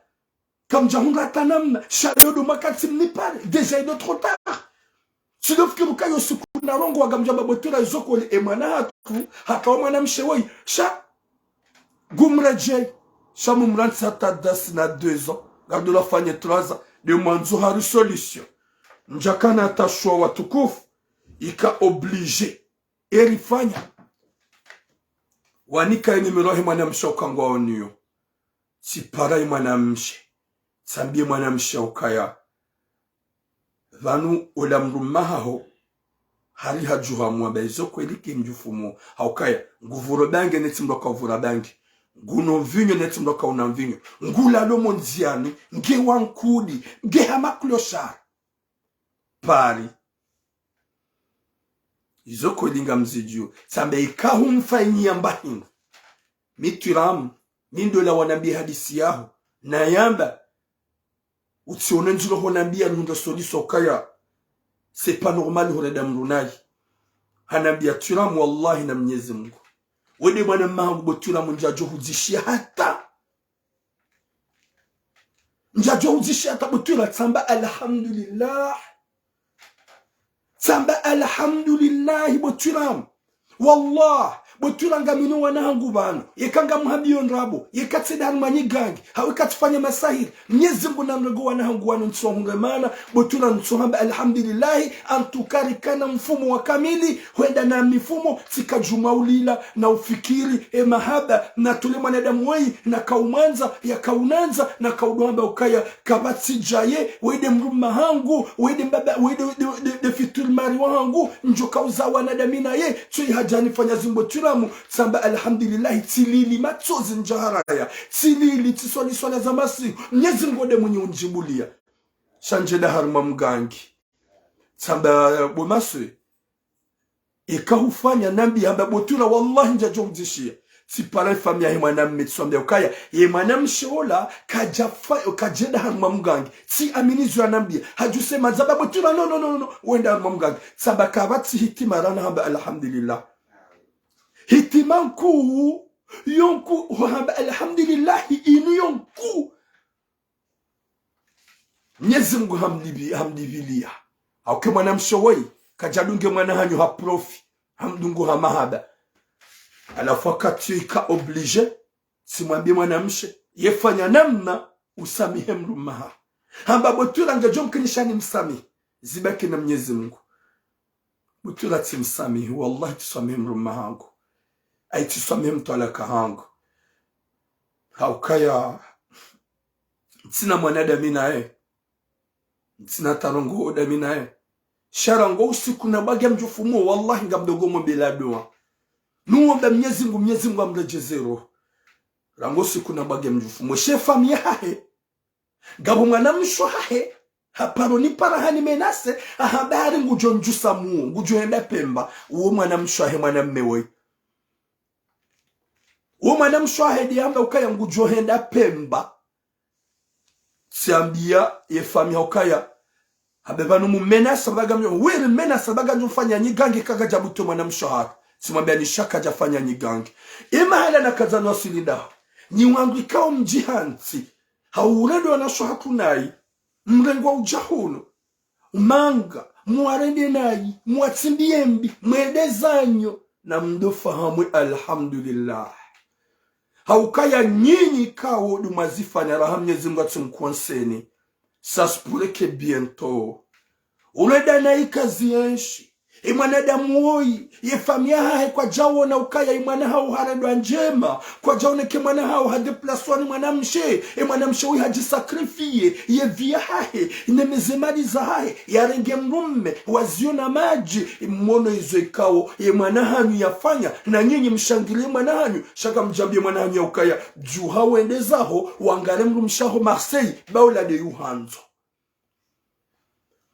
Kamdja hundra hata namna, sha leo ndo mwakati mnipare, déjà il est trop tard. Tsi ndo fikiri uka yo siku narongowa ngamdjamba bo Twira izo kweli ye mwana hatru, haka wo mwanamshe woyi, sha ngumredjei, sha mumrantsi hata dasi na deux ans, ngardo la fanye trois ans, de mwandzo hari solution. Ndjakana hata shwa watukufu, ika obligé. Erifanya. Wanika ye numéro yahe mwanamshe uka ngwaoniyo. Tsipara ye mwanamshe. Tsambiye mwanamshe ukaya. Pvanu ola mdrumme haho. Hari hadjuha mwamba izo kweli ke mdjufumu. Ha ukaya. Nguvuro bange netsi mdru ka uvura bange. Nguno mvinyo netsi mdru ka una mvinyo. Ngulalo mo ndziani. Nge wa nkudi. Nge hama clochard. Paris. Izo kweli ngamzidjuo. Tsambe ika humfanyiya mba hindru. Mi Twiramu, mi ndo la wanambiye hadisi yaho. Nayamba, utsione ndziro honambiya nihundra solution ukaya. C'est pas normal hurenda mdru nayi. Hanambiya Twiramu wallahi na Mnyezi Mngu. Wende mwana mahangu bo Twiramu ndjadjo hudzishiya hata. Ndjadjo hudzishiya hata bo Twira tsamba alhamdulillah. Tsamba alhamdulillah bo Twiramu. Wallah, bo Twira ngamina wana hangu pvanu. Yeka ngamhambiyo ndrabo. Yeka tsi dari manyi gangi. Hawu yeka tsifanya masahiri. Mnyezi Mngu namrenge wana hangu wanu ntsuwahundre mana. Bo Twira ntsuhamba alhamdulillah. Antuka rikana mfumo wa kamili. Hwenda na mifumo. Tsika djuma ulila. Na ufikiri. E mahaba. Na tule mwanadamu weyi. Na kaumwandza. Ya kaunandza. Na kaudohamba ukaya. Kapvatsi djaye. Wende mdrumme hangu. Wende mbaba. Wende, wende, wende, wende Fitul mari wahangu, ndjo kauza wanadamu naye, tsoyi hadja nifanya zimbo tulamu, tsamba alhamdulillahi, tsilili matsozi ndjaharaya, tsilili tsiswali swala za masihu, Mnyezi Mngu nde mwenye undjibuliya. Sha ndjenda harumwa mgangi. Tsamba bo maswe, eka hufanya nambiye hamba bo Tula, wallahi ndjadjo mdzishiya. Tsipara ye famiyi yahe mwanamme tsiswambiya ukaya, ye mwanamshe ola, kadjafa, kadjenda harumwa mgangi. Tsiamini zo yanambiya. Hadjusema ndzamba bo Tula, no, no, no, no, wenda harumwa mgangi. Tsamba kapvatsi hitima rana hamba alhamdulillah. Hitima nkuu, yo nkuu, hamba alhamdulillah, inu yo nkuu. Mnyezi Mngu hamlibi-, hamlibiliya. Hauka ye mwanamshe woyi, kadjadunge mwana hanyu ha profit, hamdungu ha mahaba. Halafu wakati yo ika obligé, tsimwambiye mwanamshe, ye fanya namna usamihi mdrumme wahaho. Hamba bo Tula ngedjo mkinisha nimsamihi, zibaki na Mnyezi Mngu. Bo Tula tsimsamihi, wallahi tsiswamihi mdrumme wahangu. Ayi tsiswamihi mtwalaka hangu. Haukaya, ntsina mwanadamu naye. Ntsina tarongo dami naye. Sha rangu usiku na bwaga mdjufu muo, wallahi ngamdjo mwombeleya dua. Nuomba Mnyezi Mngu, Mnyezi Mngu amredjeze roho. Rangu usiku na bwaga mdjufu muo. She famiyi yahahe. Ngapvo mwanamshe wahahe. Haparo nipara hani menacé, ahamba hari ngudjo ndjusa muo, ngudjo henda Pemba. Uwo mwanamshe wahe mwanamme woyi. Uwo mwanamshe wahe nde yamba ukaya ngudjo henda Pemba. Tsiambiya ye famiyi yahe ukaya, hamba pvanu mu menacé sababu ngamdjo, weri menacé sababu ngamdjo mfanya nyigangi kaka djabuto mwanamshe wahahe. Tsimwambiya ni sha kadjafanya nyigangi. Ye mahala nakandza nwaswili ndaho. Nyi wangu ikao mdjihantsi. Hau urende wanashe wahatru nayi. Mrengwa udja hunu. Umanga, muwarende nayi, muwatsimbiye mbi, mwende zanyu, na mdo fahamu alhamdulillah. Haukaya nyinyi kawo ndo mwazifanya raha Mnyezi Mngu atsimkonseni. Ça se pourrait que bientôt. Urenda nayi kazi yenshi. Ye mwanadamu woyi, ye famiyi yahahe kwadjaona ukaya ye mwana hawo harendwa ndjema, kwadjaona eka ye mwana hawo hadéplacéwa ni mwanamshe, ye mwanamshe woyi hadjisacrifié, ye vie yahahe, ne meze mali zahahe, yarenge mdrumme, waziona madji, mwono izo ikao, ye mwana hanyu yafanya, na nyinyi mshangiliye mwana hanyu, sha kamdjambiye mwana hanyu ya ukaya, djuha wende zaho, wangare mdrumshe waho Marseille, ba ola nde yuhandzo.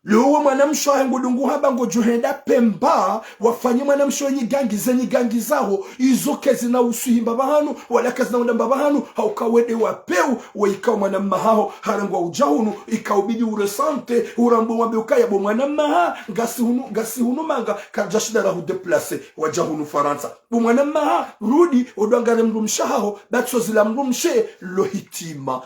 Leo we mwanamshe wahe ngudungu hamba ngodjo henda Pemba, wafanye mwanamshe wahe nyigangi, ze nyigangi zaho, izo kazina uswihi mbapvi hanu, wala kazina unda mbapvi hanu, hauka wende wa peu, we ikao mwanamme wahaho, harengwa udja hunu, ikao bidi uressenté, urambwe wambe ukaya bo mwanamme waha, ngasi hunu, ngasi hunu manga, kadjashinda rahu déplacé, wadja hunu Farantsa. Bo mwanamme waha, rudi, odjo wangare mdrumshe wahaho, ba tso zila mdrumshe, lo hitima.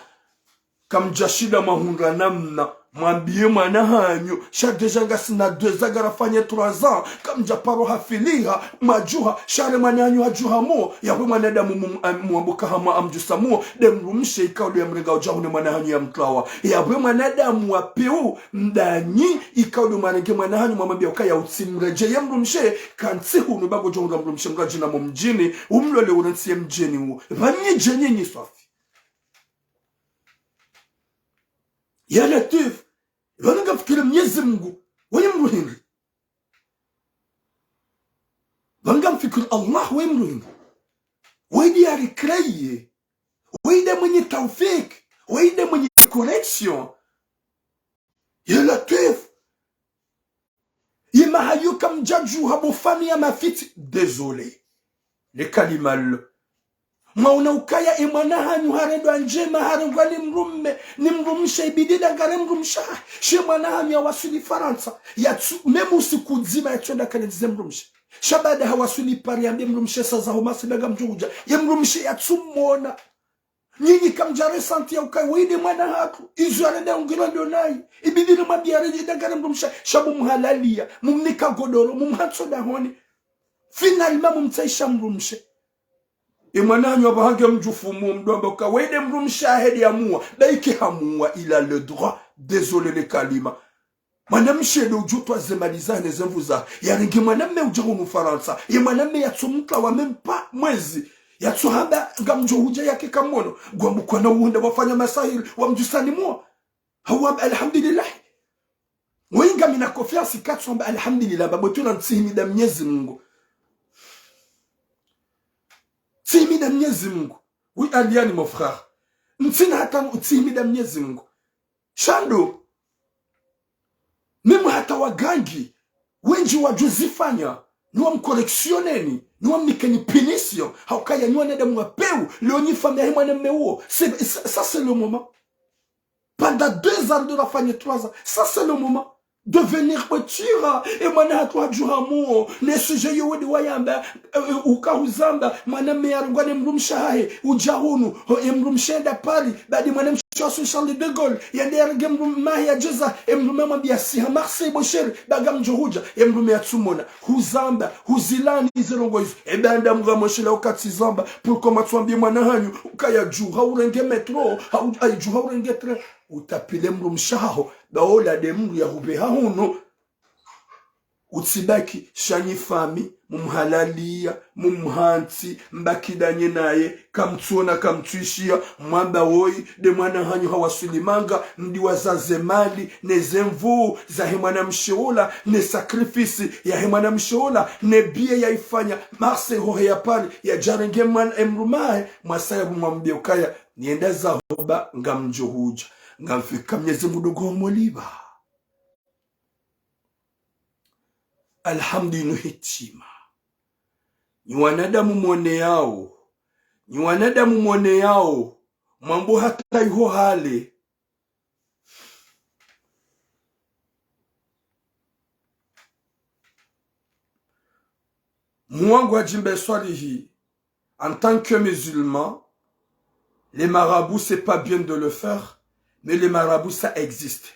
Kamdjashinda mwahundra namna, mwambiye mwana hanyu, sha déjà ngasina deux ans ngarafanye trois ans, kamdjaparo hafiliha, mwadjuha, sha re mwana hanyu hadjuha muo, yapvo mwanadamu mum-, am-, mwambuka hamwa amdjusa muo, nde mdrumshe ikao ndo yamrenga udja hunu ne mwana hanyu yamtwawa. Yapvo mwanadamu wa peu, ndanyi, ikao ndo mwarenge mwana hanyu mwamwambiya ukaya utsimredjeye mdrumshe, kantsi hunu ba ngodjo hundra mdrumshe mradjina mo mdjini, umlole urantsi ye mdjini uo. Pvanu nyi dje nyinyi swafi. Ya Latwif, pvanu ngamfikiri Mnyezi Mngu, waye mdru hindri. Pvanu ngamfikiri Allah, waye mdru hindri. Waye nde yari créé. Waye nde mwenye tawfik. Waye nde mwenye correction. Ya Latwif. Ye maha yo kamdjadjuha bo famiyi ya mafitsi, désolé. Le kalima lo. Mwaona ukaya ye mwana hanyu harendwa ndjema, harengwa ni mdrumme, ni mdrumshe ibidi nda ngare mdrumshe wahe. She mwana hanyu yawaswili Farantsa, yatsu, même usiku mdzima yatsu enda kalendize mdrumshe. Sha baada hawaswili Paris yambe mdrumshe sa zaho masi nda ngamdjo udja. Ye mdrumshe yatsu mwona. Nyinyi kamdja ressentir ya ukaya, waye nde mwana hatru, izo yarenda ungirwa ndo nayi, ibidi rimwambiye yaredjeye nda ngare mdrumshe, sha mumhalaliya, mumnika godoro, mumhantso dahoni. Finalement mumtsahisha mdrumshe. Ye mwana hanyu apvaha nge mdjufu muo mdjo wamba uka, waye nde mdrumshe wahe nde yamuwa, ba ike hamuwa, il a le droit, désolé le kalima. Mwanamshe ndo udjo utwawa ze mali zahe ne ze nvu zahe. Yarenge mwanamme udja hunu Farantsa. Ye mwanamme yatso mtwawa même pas mwezi. Yatso hamba ngamdjo hudja yake kamwono. Ngwambo kwana uhundra wafanya masahiri wamdjusani muo. Hawamba alhamdulillah. Waye ngami na confiance katsu amba alhamdulillah, ba botula ntsihimida Mnyezi Mungu. Ntsihimida Mnyezi Mungu. Oui, Aliani, mon frère. Ntsina hata ntsihimida Mnyezi Mungu. Shando. Mimi hata wagangi, wendji wadjuzifanya, ni wamkoreksioneni, ni wamnikeni punition, haukaya ni wanadamu wa peu, leo nyi famiyi yahe mwanamme uwo, c'est, ça, ça, c'est le moment. Pendant deux ans de la famille, trois ans, ça, c'est le moment de venir me dire, e mwana hatru hadjuha muo, ne sujet yo wende wayamba, eh, eh, uka huzamba, mwanamme yarengwa ne mdrumshe hahe, udja hunu, ho, e mdrumshe enda Paris, badi mwanamshe wa Charles de Gaulle, yende yarenge mdrumme hahe yadjeza, e mdrumme amwambia siha Marseille bo chéri, ba ngamdjo hudja, e mdrumme yatsumona, huzamba, huzilani ze ndrongoo izo, e banda mdru amweshela ukatsi zamba, pourquoi mwatsuambie mwana hanyu, ukaya djuha urenge métro, hau, ai djuha urenge train, utapile mdrumshe haho, ba ola nde mdru yahubeha hunu. Utsibaki, sha nyi famiyi, mumhalaliya, mumhantsi, mbaki ndanye naye, kamtsuona, kamtsuishia, mwamba woyi, nde mwana hanyu hawaswili manga, mdi wazaze mali, ne ze nvuu zahe mwanamshe ola, ne sacrifice yahe mwanamshe ola, ne billet yaifanya, Marseille hohe ya Paris, yadjarenge mwana e mdrumme hahe, mwasaya bu mwambie ukaya, nienda zaho ba ngamdjo hudja, ngamfika Mnyezi Mungu ndo ngomoliba. Alhamdu inu hitima. Nyi wanadamu mwoneyao, nyi wanadamu mwoneyao, mwambo hata iho hale. Mwangu Hadjimba Swalihi, en tant que musulman, les marabouts, c'est pas bien de le faire, mais les marabouts, ça existe.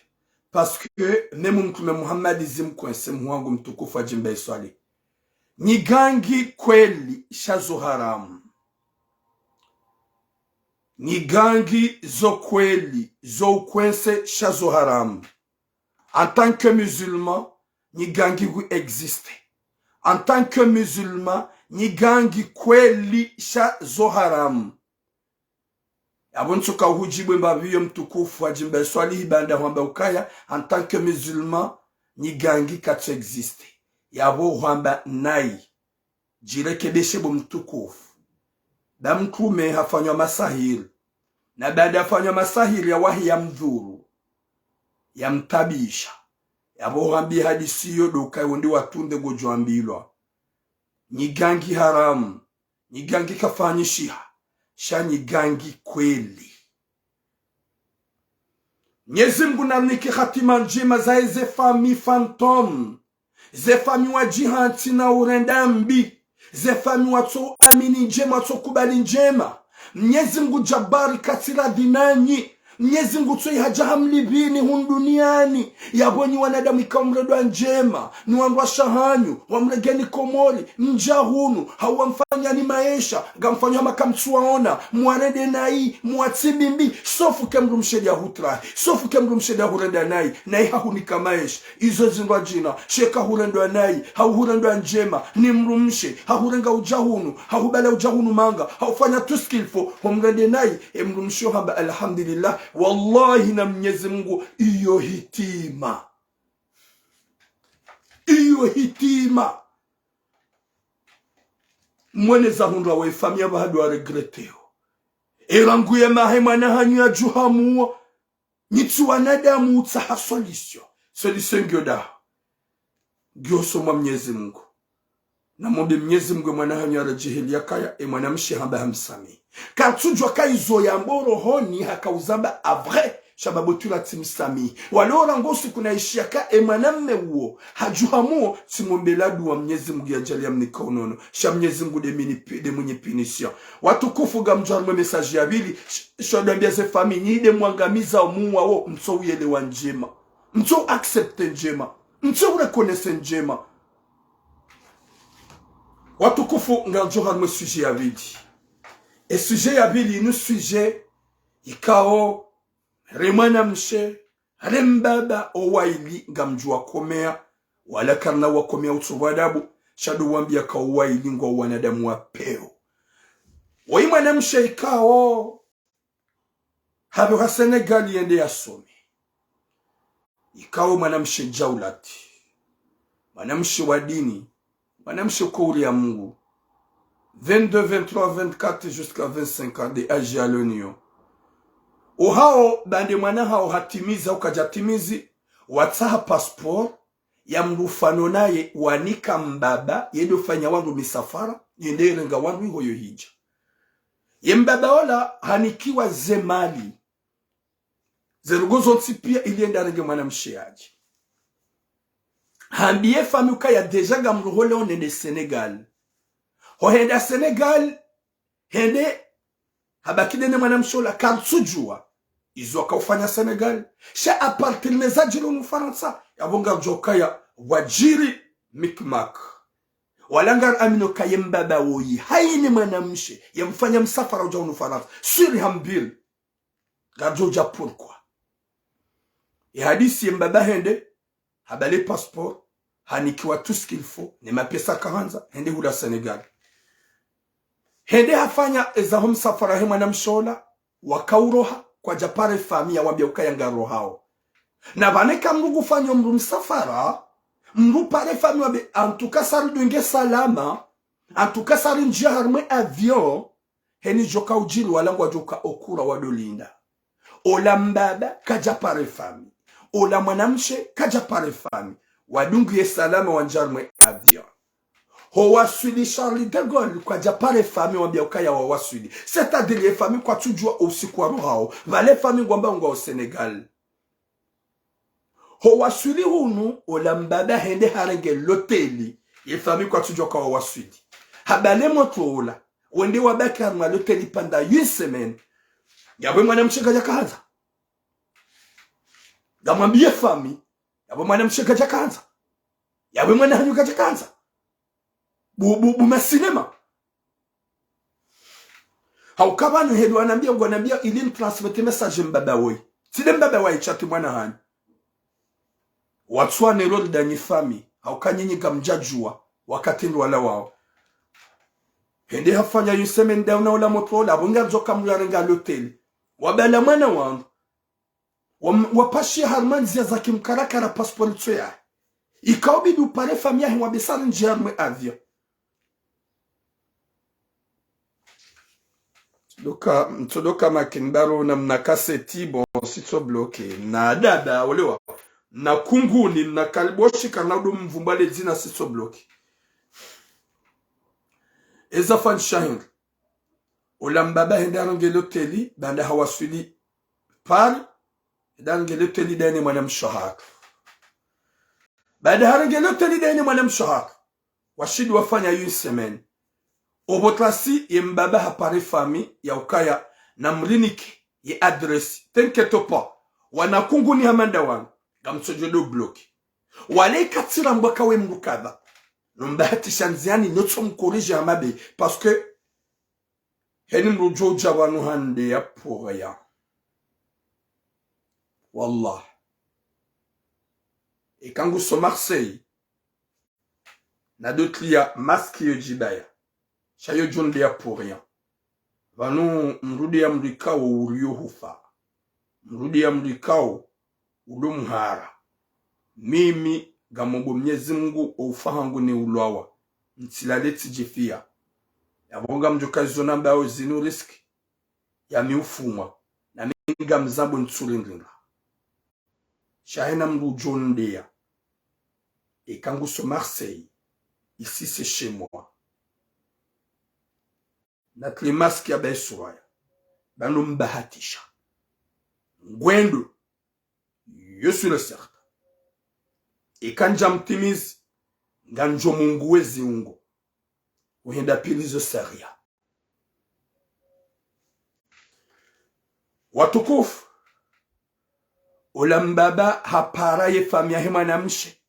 Parce que même Mtume Muhammad zimkwese, mwangu mtukufu Hadjimba Swalihi. Nyi gangi kweli, sha zo haramu. Nyi gangi zo kweli, zo ukwese, sha zo haramu. En tant que musulman, nyi gangi ngu existe. En tant que musulman, nyi gangi kweli, sha zo haramu. Yapvo ntsuka uhudjibu mbapvi yo mtukufu Hadjimba Swalihi banda hwamba ukaya, en tant que musulman, nyi gangi katsu existe. Yapvo hwamba nayi. Djirekebeshe bo mtukufu. Ba mtrume hafanywa masahiri. Na baanda hafanywa masahiri yawahi yamdhuru, yamtabisha. Yapvo hwambi hadisi yo ndo ukaya wo nde watunde ngodjo ambilwa. Nyi gangi haramu, nyi gangi kafanyishiha, sha nyi gangi kweli. Mnyezi Mungu nanike hatima ndjema zahe ze famiyi fantôme. Ze famiyi wadjihantsi na urenda mbi. Ze famiyi watso amini ndjema, watso kubali ndjema. Mnyezi Mungu Jabari katsiradhi nanyi. Mnyezi Mungu tso ihadja hamlipvini hunu duniani. Yapvo nyi wanadamu ikao mrendwa ndjema, ni wandru washe hanyu, wamrengeni Komori, mdja hunu, hau wamfanyani maesha, ngamfanywa hama kamtsuwaona, mwarende nayi, mwatsibimbi, sauf que mdrumshe nde yahutrahi, sauf que mdrumshe nde yahurenda nayi, nayi hahunika maesha. Izo zindrwadjina, sha eka hurendwa nayi, hau hurendwa ndjema, ni mdrumshe, hahurenga udja hunu, hahubala udja hunu manga, haufanya tout ce qu'il faut, homrende nayi, e mdrumshe yohamba alhamdulillah, wallahi na Mnyezi Mungu, iyo hitima. Iyo hitima. Mwene zahundrwa we famiyi apvaha ndo waregreteo. Erangu ye mahe mwana hanyu yadjuha muo. Nyi tsi wanadamu utsaha solution. Solution ngiyo daha. Ngiyo usoni mwa Mnyezi Mungu. Namombe Mnyezi Mungu e mwana hanyu yaredjeheli yakaya, e mwanamshe hamba hamsamihi. Katsudjuwa ka izo yamba rohoni haka uzamba a vrai, sha ba botula tsimsamihi. Wale orangu usiku naishiya ka e mwanamme uwo, hadjuha muo, tsimwombela duwa Mnyezi Mungu yadjali yamnika unono. Sha Mnyezi Mungu nde mini pi-, nde mwinyi punition. Watukufu ngamdjo harumwa e message ya pvili, sh-, sho ndo wambia ze famiyi, nyi nde mwangamiza omuwa wo, mtso uyelewa ndjema. Mtso accepte ndjema. Mtso ureconnaisse ndjema. Watukufu ngamdjo harumwa e sujet ya pvili. E sujet ya pvili inu sujet ikao, re mwanamshe, re mbaba owaili ngamdjo wakomea, wala karina wakomea utso wa adabu, sha ndo wambia ka owaili ngwao wanadamu wa peu. Woyi mwanamshe ikao, hapvehwa Sénégal yende yasome. ikao mwanamshe djaulati, mwanamshe wa dini, mwanamshe kouri ya Mungu, vingt-deux, vingt-trois, vingt-quatre jusqu'à vingt-cinq ans de âge ya l'union. Ohao, baanda mwana hao hatimiza, ukadja timizi, watsaha passeport ya mdru fano naye, wanika mbaba, yende ufanya wandru misafara, yende irenga wandru ihoyo hidja. Ye mbaba ola hanikiwa ze mali, ze ndrongoo zontsi pia ili yende arenge mwanamshe yadje. Hambiye fami ukaya déjà ngamroholeo nende Sénégal. Ho henda Sénégal, hende habaki nde ne mwanamshe ola, katsudjua izo akaufanya Sénégal. Sha à partir ne zadjiri hunu Farantsa, yapvo ngamdjo ukaya wadjiri mikmak. Wala ngari amino kaye mbaba woyi, hayine mwanamshe, yamfanya msafara udja hunu Farantsa. Siri hambili. Ngadjo udja pourquoi. Ye hadisi ye mbaba hende, habale passeport, hanikiwa tout ce qu'il faut, ne mapesa kahandza, hende hula Sénégal. Hende hafanya ezaho msafara he mwanamshe ola, wakauroha, kwadja pare fami yawambia ukaya ngarohao. Na pvanu eka mdru ngufanyo mdru msafara, mdru pare fami wambe, en tout cas, sari dunge salama, en tout cas, sari ndjia harimwe avion, heni djoka udjiri wala ngwadjoka okura wadolinda. Ola mbaba kadja pare fami. Ola mwanamshe kadja pare fami. Wadungiye salama wandjia harimwe avion. Ho waswili Charles de Gaulle kwadja pare fami wambia ukaya wawaswili. C'est-à-dire ye fami kwatsudjua usiku warohao. Pvale fami ngwamba ngwao Sénégal. Ho waswili hunu, ola mbaba hende harenge loteli, ye fami kwatsudjua kawa waswili. Habale motro ola, wende wabaki harimwa loteli pendant une semaine. Yapvo mwanamshe kadja kahandza. Ngamwambiye fami, yapvo mwanamshe kadja kahandza. Yapvo mwana hanyu kadja kahandza. Bu, bu, bu masinema. Hauka pvanu heli wanambia, ngwanambia ili mtransmettre message mbaba woyi. Tsi nde mbaba waye sha tsi mwana hanyu. Watsuwa nero lidanyi fami, hauka nyinyi ngamdjadjua wakati ndo wala wao. Hende hafanya une semaine nda hunu ola motro ola, apvo ngamdjoka mdru yarenga loteli. Wabala mwana wandru. Wa, wapashiya harimwa ndzia za kimkarakara passeport tso yahe. Ikaubidi upare fami yahe wambe sari ndjia harimwe avion. Tsodoka, tsodoka makini baro na mna kaseti, bon, sitso bloqué. Na dada, olewa. Na kunguni, na kaliboshi, kana udo mvumba le dzina sitso bloqué. Eza fanyisha hindri. Ola mbaba hende harenge loteli, baanda hawaswili Paris, hende harenge loteli daye ne mwanamshe hatru. Baanda harenge loteli daye ne mwanamshe hatru, washindi wafanya une semaine. Opvo trasi ye mbaba hapare fami ya ukaya namrinike ye adresse. T'inquiète pas. Wana kunguni hama nda wanu, ngamtsodjo do bloqué. Wale ikatsirambwa kawe mdru kadha. Nombahatisha ndziani notso mkorije hama be. Parce que heni mdru djo udja pvanu hande ya pour rien. Wallah. Eka nguso Marseille, nado tria masque yo djibaya. Sha yo djo nde ya pour rien. Pvanu mdru nde ya mdru ikao urio hufa. Mdru nde ya mdru ikao udo mhara. Mimi ngamombo Mnyezi Mungu o ufa hangu ni ulwawa. Ntsilale tsidjifia. Yapvo ngamdjo ka izo nambao zinu risque ya mi ufumwa. Na mi ngamzambo ntsurindringa. Sha hena mdru udjo ndeya. Eka nguso Marseille, ici c'est chez moi. Natri masque ya bayi suraya. Pvanu mbahatisha. Ngwendo. Yo sûr et certain. Eka ndja mtimizi, ngandjo mungu we ziungo. Uhenda pvili zo saria. Watukufu, ola mbaba hapara ye fami yahe mwanamshe.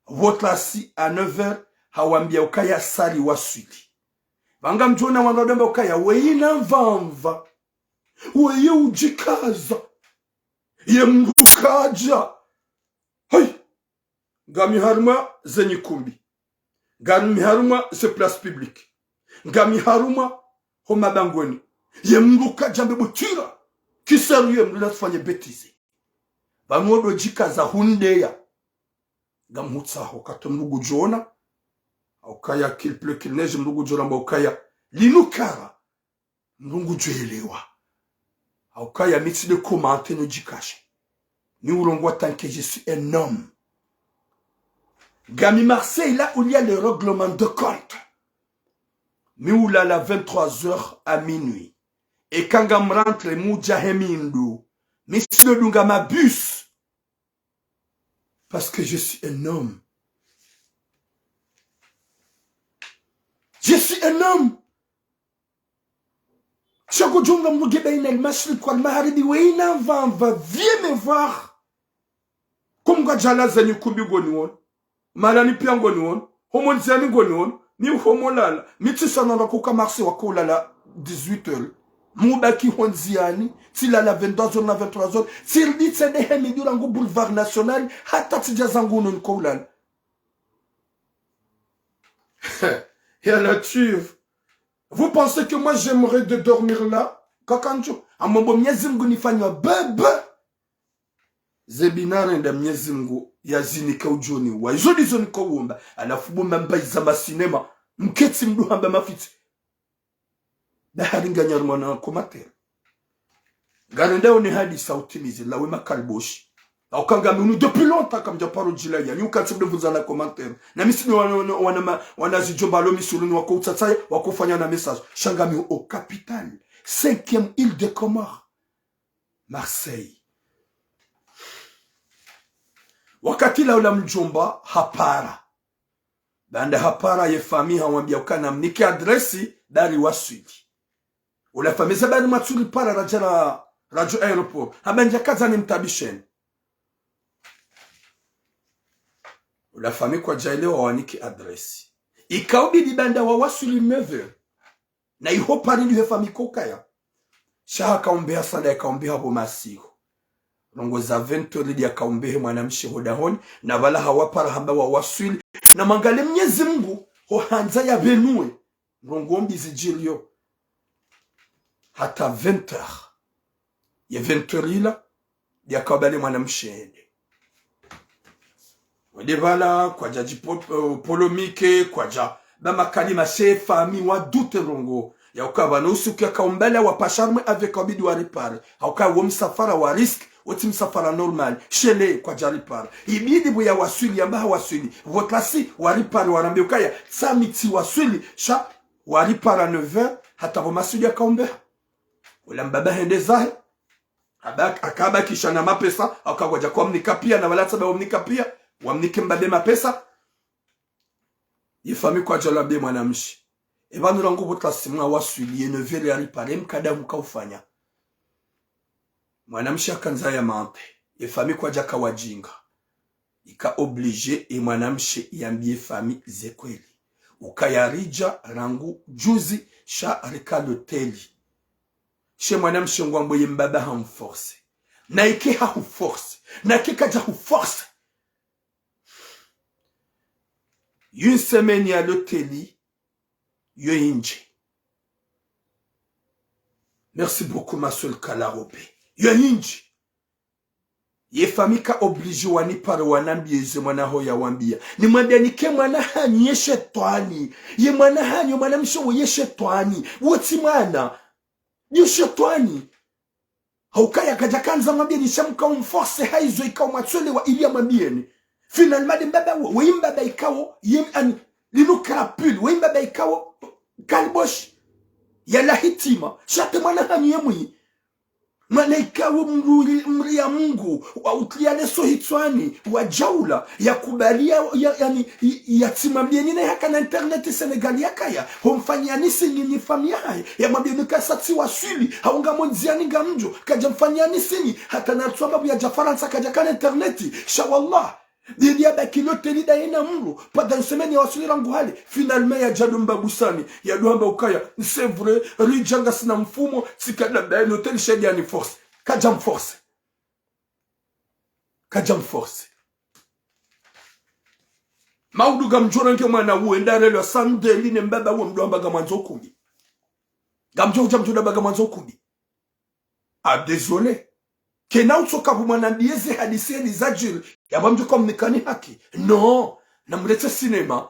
Pvo trasi à neuf heures, hawambia ukaya sari waswili. Pvanga mdjona wandru wadomba ukaya, weye na mvamva. Weye udjikaza. Ye mdru kadja. Hai! Ngami harumwa ze nyikumbi. Ngami harumwa ze place publique. Ngami harumwa ho mabangweni. Ye mdru kadja mbe butira. Kisaru ye mdru nasifanye bêtise. Pvanu wo ndo djikaza hundeya. Ngamhutsaho, kato mndru ngudjona. Haukaya qu'il pleut, qu'il neige, mndru ngudjona mba ukaya. Linu kara. Mndru ngudjwelewa. Haukaya mi tsi de commenter no djikashe. Ni urongowa tant que je suis un homme. Ngami Marseille, là où il y a le règlement de compte. Mi ulala vingt-trois heures à minuit. Eka ngam rentré mi udja he mindu. Mi tsi do dunga ma bus. Parce que je suis un homme. Je suis un homme. Sha ngodjonga mndru nge baina al-mashriq wal-maghribi, wena pvanu pvwa vieux me voir. Ko mngu adjalaza ni kumbi ngoniwono. Malani piya ngoniwono. Ho mo ndziyani ngoniwono. Mi ho mo lala. Mi tsi sa nanda kuka Marseille wako ulala dix-huit heures. Mi ubaki ho ndziyani. Tsilala vingt-deux heures na vingt-trois heures. Tsirudi tsende he mindu rangu Boulevard National. Hata tsidja zangu uno niko ulala. Ya Latwif. Vous pensez que moi j'aimerais de dormir là? Kakandjo. Amwambo Mnyezi Mngu nifanywa bebe. Ze bi narenda Mnyezi Mngu yazinike udjoni wa. Izo ndizo niko uomba. Halafu bo mamba iza ma cinéma. Mketsi mndru hamba mafitsi. Dahari nganyari mwana commentaire. Ngarenda yo ni hadisa utimizi, la we makaliboshi. Hauka ngami unu depuis longtemps kamdja paro djila ya. Ni ukatsi mndru vunza na commentaire. Na mi tsi ni wana, wana, wana ma-, wana zidjomba lo misuluni wako utsatsaya, wako fanya na message. Sha ngami au capital. Cinquième île de Comores. Marseille. Wakati la ula mdjomba hapara. Baanda hapara ye famille hawambia uka namnike adresse, bari waswili. Ula famille za bari matsuli para radja la, radjo aéroport. Hamba ndja kaza ni mtabisheni. Ula famille kwadjaelewa wanike adresse. Ikaubidi baanda wawaswili neuf heures. Na iho pari ndihe famille kokaya. Sha hakaumbeha sanda yakaumbeha pvo masihu. Ndrongoo za vingt heures ndi yakaumbehe mwanamshe ho dahoni, na pvala hawapara hamba wawaswili. Na mwangalie Mnyezi Mngu, ho handza ya pvenuwe. Ndrongoo mbi zidjiriyo. Hata vingt heures. Ye vingt heures ila, ndi yakaubali mwanamshe yende. Wende pvala, kwadja dji po-, eh, polémique, kwadja ba makalima she famille wa doute ndrongoo. Ya uka pvanu usiku yakaumbala wapasha harumwa avion kaubidi wa ripare. Hauka wo msafara wa risque, wo tsi msafara normal. Shele kwadja ripare. Ibidi pvo yawaswili, yamba hawaswili. Pvo tlasi wa ripare, warambia ukaya, tsami tsi waswili, sha wa ripara neuf heures, hata pvo masihu yakaumbeha. Ula mbaba hende zahe. Haba-, hakabakisha na mapesa, hauka kwadja kwamnika piya, na pvala tsa ba wamnika piya, wamnike mbabe mapesa. Ye famille kwadja lambie mwanamshe. Eba nula ngu pvo tlasi mwawaswili ye neuf heures ya ripare, mkada mkaufanya. Mwanamshe hakandza ya mante. Ye famille kwadja kawadjinga. Ika obligé ye mwanamshe yambie famille ze kweli. Ukaya ridja rangu juzi sha rika loteli. She mwanamshe ngwambo ye mbaba hamforce. Na ike hahuforce. Na ike kadja huforce. Une semaine ya loteli, yo hindji. Merci beaucoup, ma sœur Kalarope. Yo hindji. Ye famille ka obligé wanipare wanambie ze mwana ho yawambia. Nimwambia nike mwana hanyu ye shetwani. Ye mwana hanyu, mwanamshe wo ye shetwani. Wo tsi mwana. Ye shetwani. Haukaya kadja kandza mwambie ni sha mka umforce ha izo ikao mwatswelewa ili yamwambieni. Finalement, nde mbaba wo, we mbaba ikao, ye, ani, linu crapule, we mbaba ikao, kaliboshi. Yala hitima, sha te mwana hanyu ye mwi. Mwana ikao mruli, mri ya Mungu, wa utlia leso hitswani, wa djaula, ya kubali ya, ya, yani, ya, ya tsimwambieni ne haka na internet Sénégal yakaya, ho mfanyani sinyi ni famille yahahe, yamwambieni kasa tsi waswili, hau ngamo ndziani ngamdjo, kadja mfanyani sinyi, hata na tswamba pvo yadja Farantsa kadja kana internet, sha wallah, didi yabaki loteli daye na mdru, pendant une semaine yawaswili rangu hale, finalement yadja do mbabusani, yado hamba ukaya, c'est vrai, ridja ngasina mfumo, tsikada daye loteli sha ndiya ni force, kadja mforce. Kadja mforce. Maudu ngamdjo renge mwana uwe ndarelo ya sandeli ne mbaba uwe mdo hamba ngamwandzo ukumbi. Ngamdjo hudja mdjo hamba ngamwandzo ukumbi. Ah, désolé. Kena utsoka pvo mwana mbiye ze hadisi eni zadjiri, yapvo mdjo ka mnikani haki. Non, namletse sinema.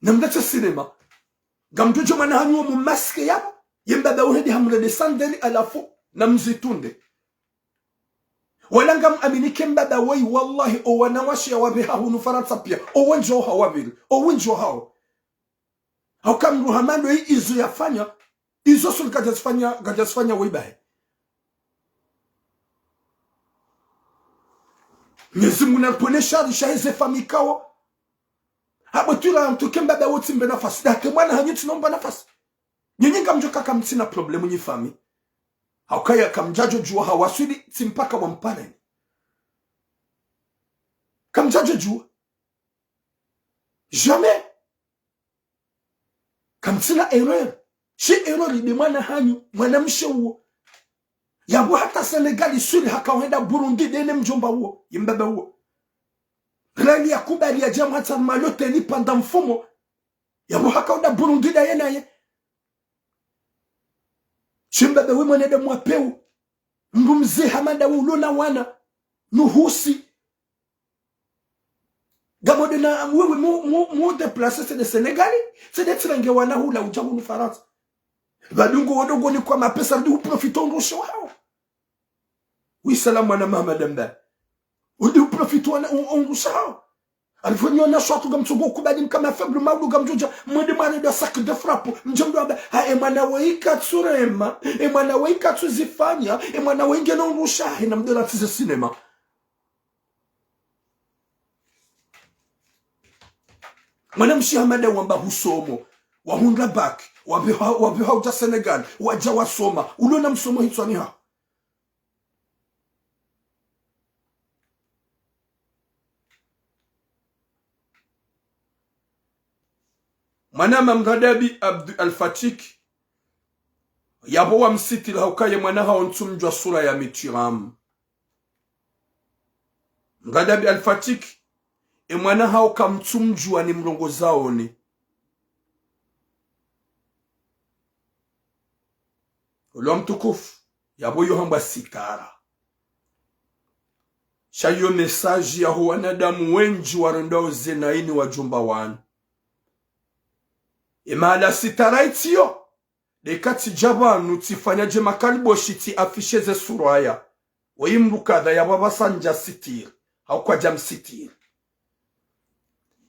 Namletse sinema. Ngamdjo djo mwana hanyu wo mumaske yapvo, ye mbaba wo hende hamlele sandeli halafu namzitunde. Wala ngam aminike mbaba woyi, wallahi, o wanawashe ya wapveha hunu Farantsa piya, o wendji wahawo wapvili, o wendji wahawo. Hauka mdru hama ndo i-, izo yafanya, izo suli kadjazifanya, kadjazifanya woyi bahi. Mwenyezi Mungu naripvonese shari sha heze famiyi kawo. Hapvo twila mtuke mbaba wo tsimbe nafasi. Dake mwana hanyu tsinomba nafasi. Nyinyi ngamdjo ka kamtsina problème nyi famiyi. Haukaya kamdjadjo djuwa hawaswili tsi mpaka wampareni. Kamdjadjo djuwa. Jamais. Kamtsina erreur. Shi erreur nde mwana hanyu, mwanamshe uwo. Yapvo hata Sénégal iswili haka uhenda Burundi nde ne mdjomba uwo, ye mbaba uwo. Rali yakubali yadja mwatsa maloteli pvanda mfumo. Yapvo haka uhenda Burundi ndaye naye. Shi mbaba we mwana nde mwapvewu. Mdru mze hama ndawe ulo na wana. Nuhusi. Ngamdjo na wewe mu, mu, mu déplacer tsende Sénégal, tsende tsirenge wana hula udja hunu Farantsa. Pvadungu wodo ngoni kwa mapesa ndi uprofite ondrusha hawo. Oui, salam mwana mama Damba. Undi uprofite wana, on, ondrusha hawo. Alifanya wana shwatu ngamtsongo kubali mkama faible maudu ngamdjo dja, mwende mwana nda sac de frappe, mdje mdru amba, ha, e mwana we ikatsurema, e mwana we ikatsuzifanya, e mwana we ngena ondrusha, he namdjo la tsize sinema. Mwanamshe hama nda wamba husomo, wahundra bac, wapveha, wapveha udja Sénégal, wadja wasoma, ulo na msomo hitswani haho. Mwanama Mradabi Abdu Alfatik, yapvo wamsitiri hauka ye mwana hawo ntsumdjuwa sura ya mitiramu. Mradabi Alfatik, e mwana hawo kamtsumdjuwa ni mrongozaoni. Ulwa mtukufu, yapvo yo hambwa sitara. Sha yo message yaho wanadamu wendji warendwao zena ini wadjomba wanu. E mahala sitara itsiyo, nde ka tsidja pvanu tsifanya dje makaliboshi tsi afficher ze sura ya. Woyi mdru kadha yapvo apvasa ndja sitiri, hau kwadja msitiri.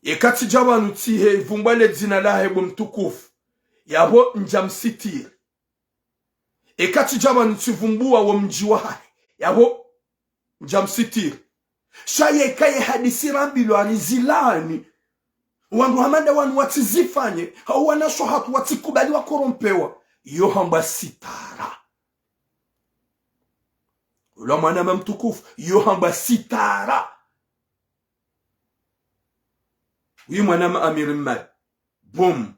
Eka tsidja pvanu tsihe vumbwa le dzina lahe bo mtukufu, yapvo ndja msitiri. Eka tsidja pvanu tsivumbuwa wo mdji wahahe, yapvo ndja msitiri. Sha yeka ye hadisi rambilwa rizilani, wandru hama nda wanu watsizifanye, hau wanasho hatru watsikubali wakorompewa, yo hambwa sitara. Ulwa mwanama mtukufu, yo hambwa sitara. Wi mwanama Amiri Mmali. Boom.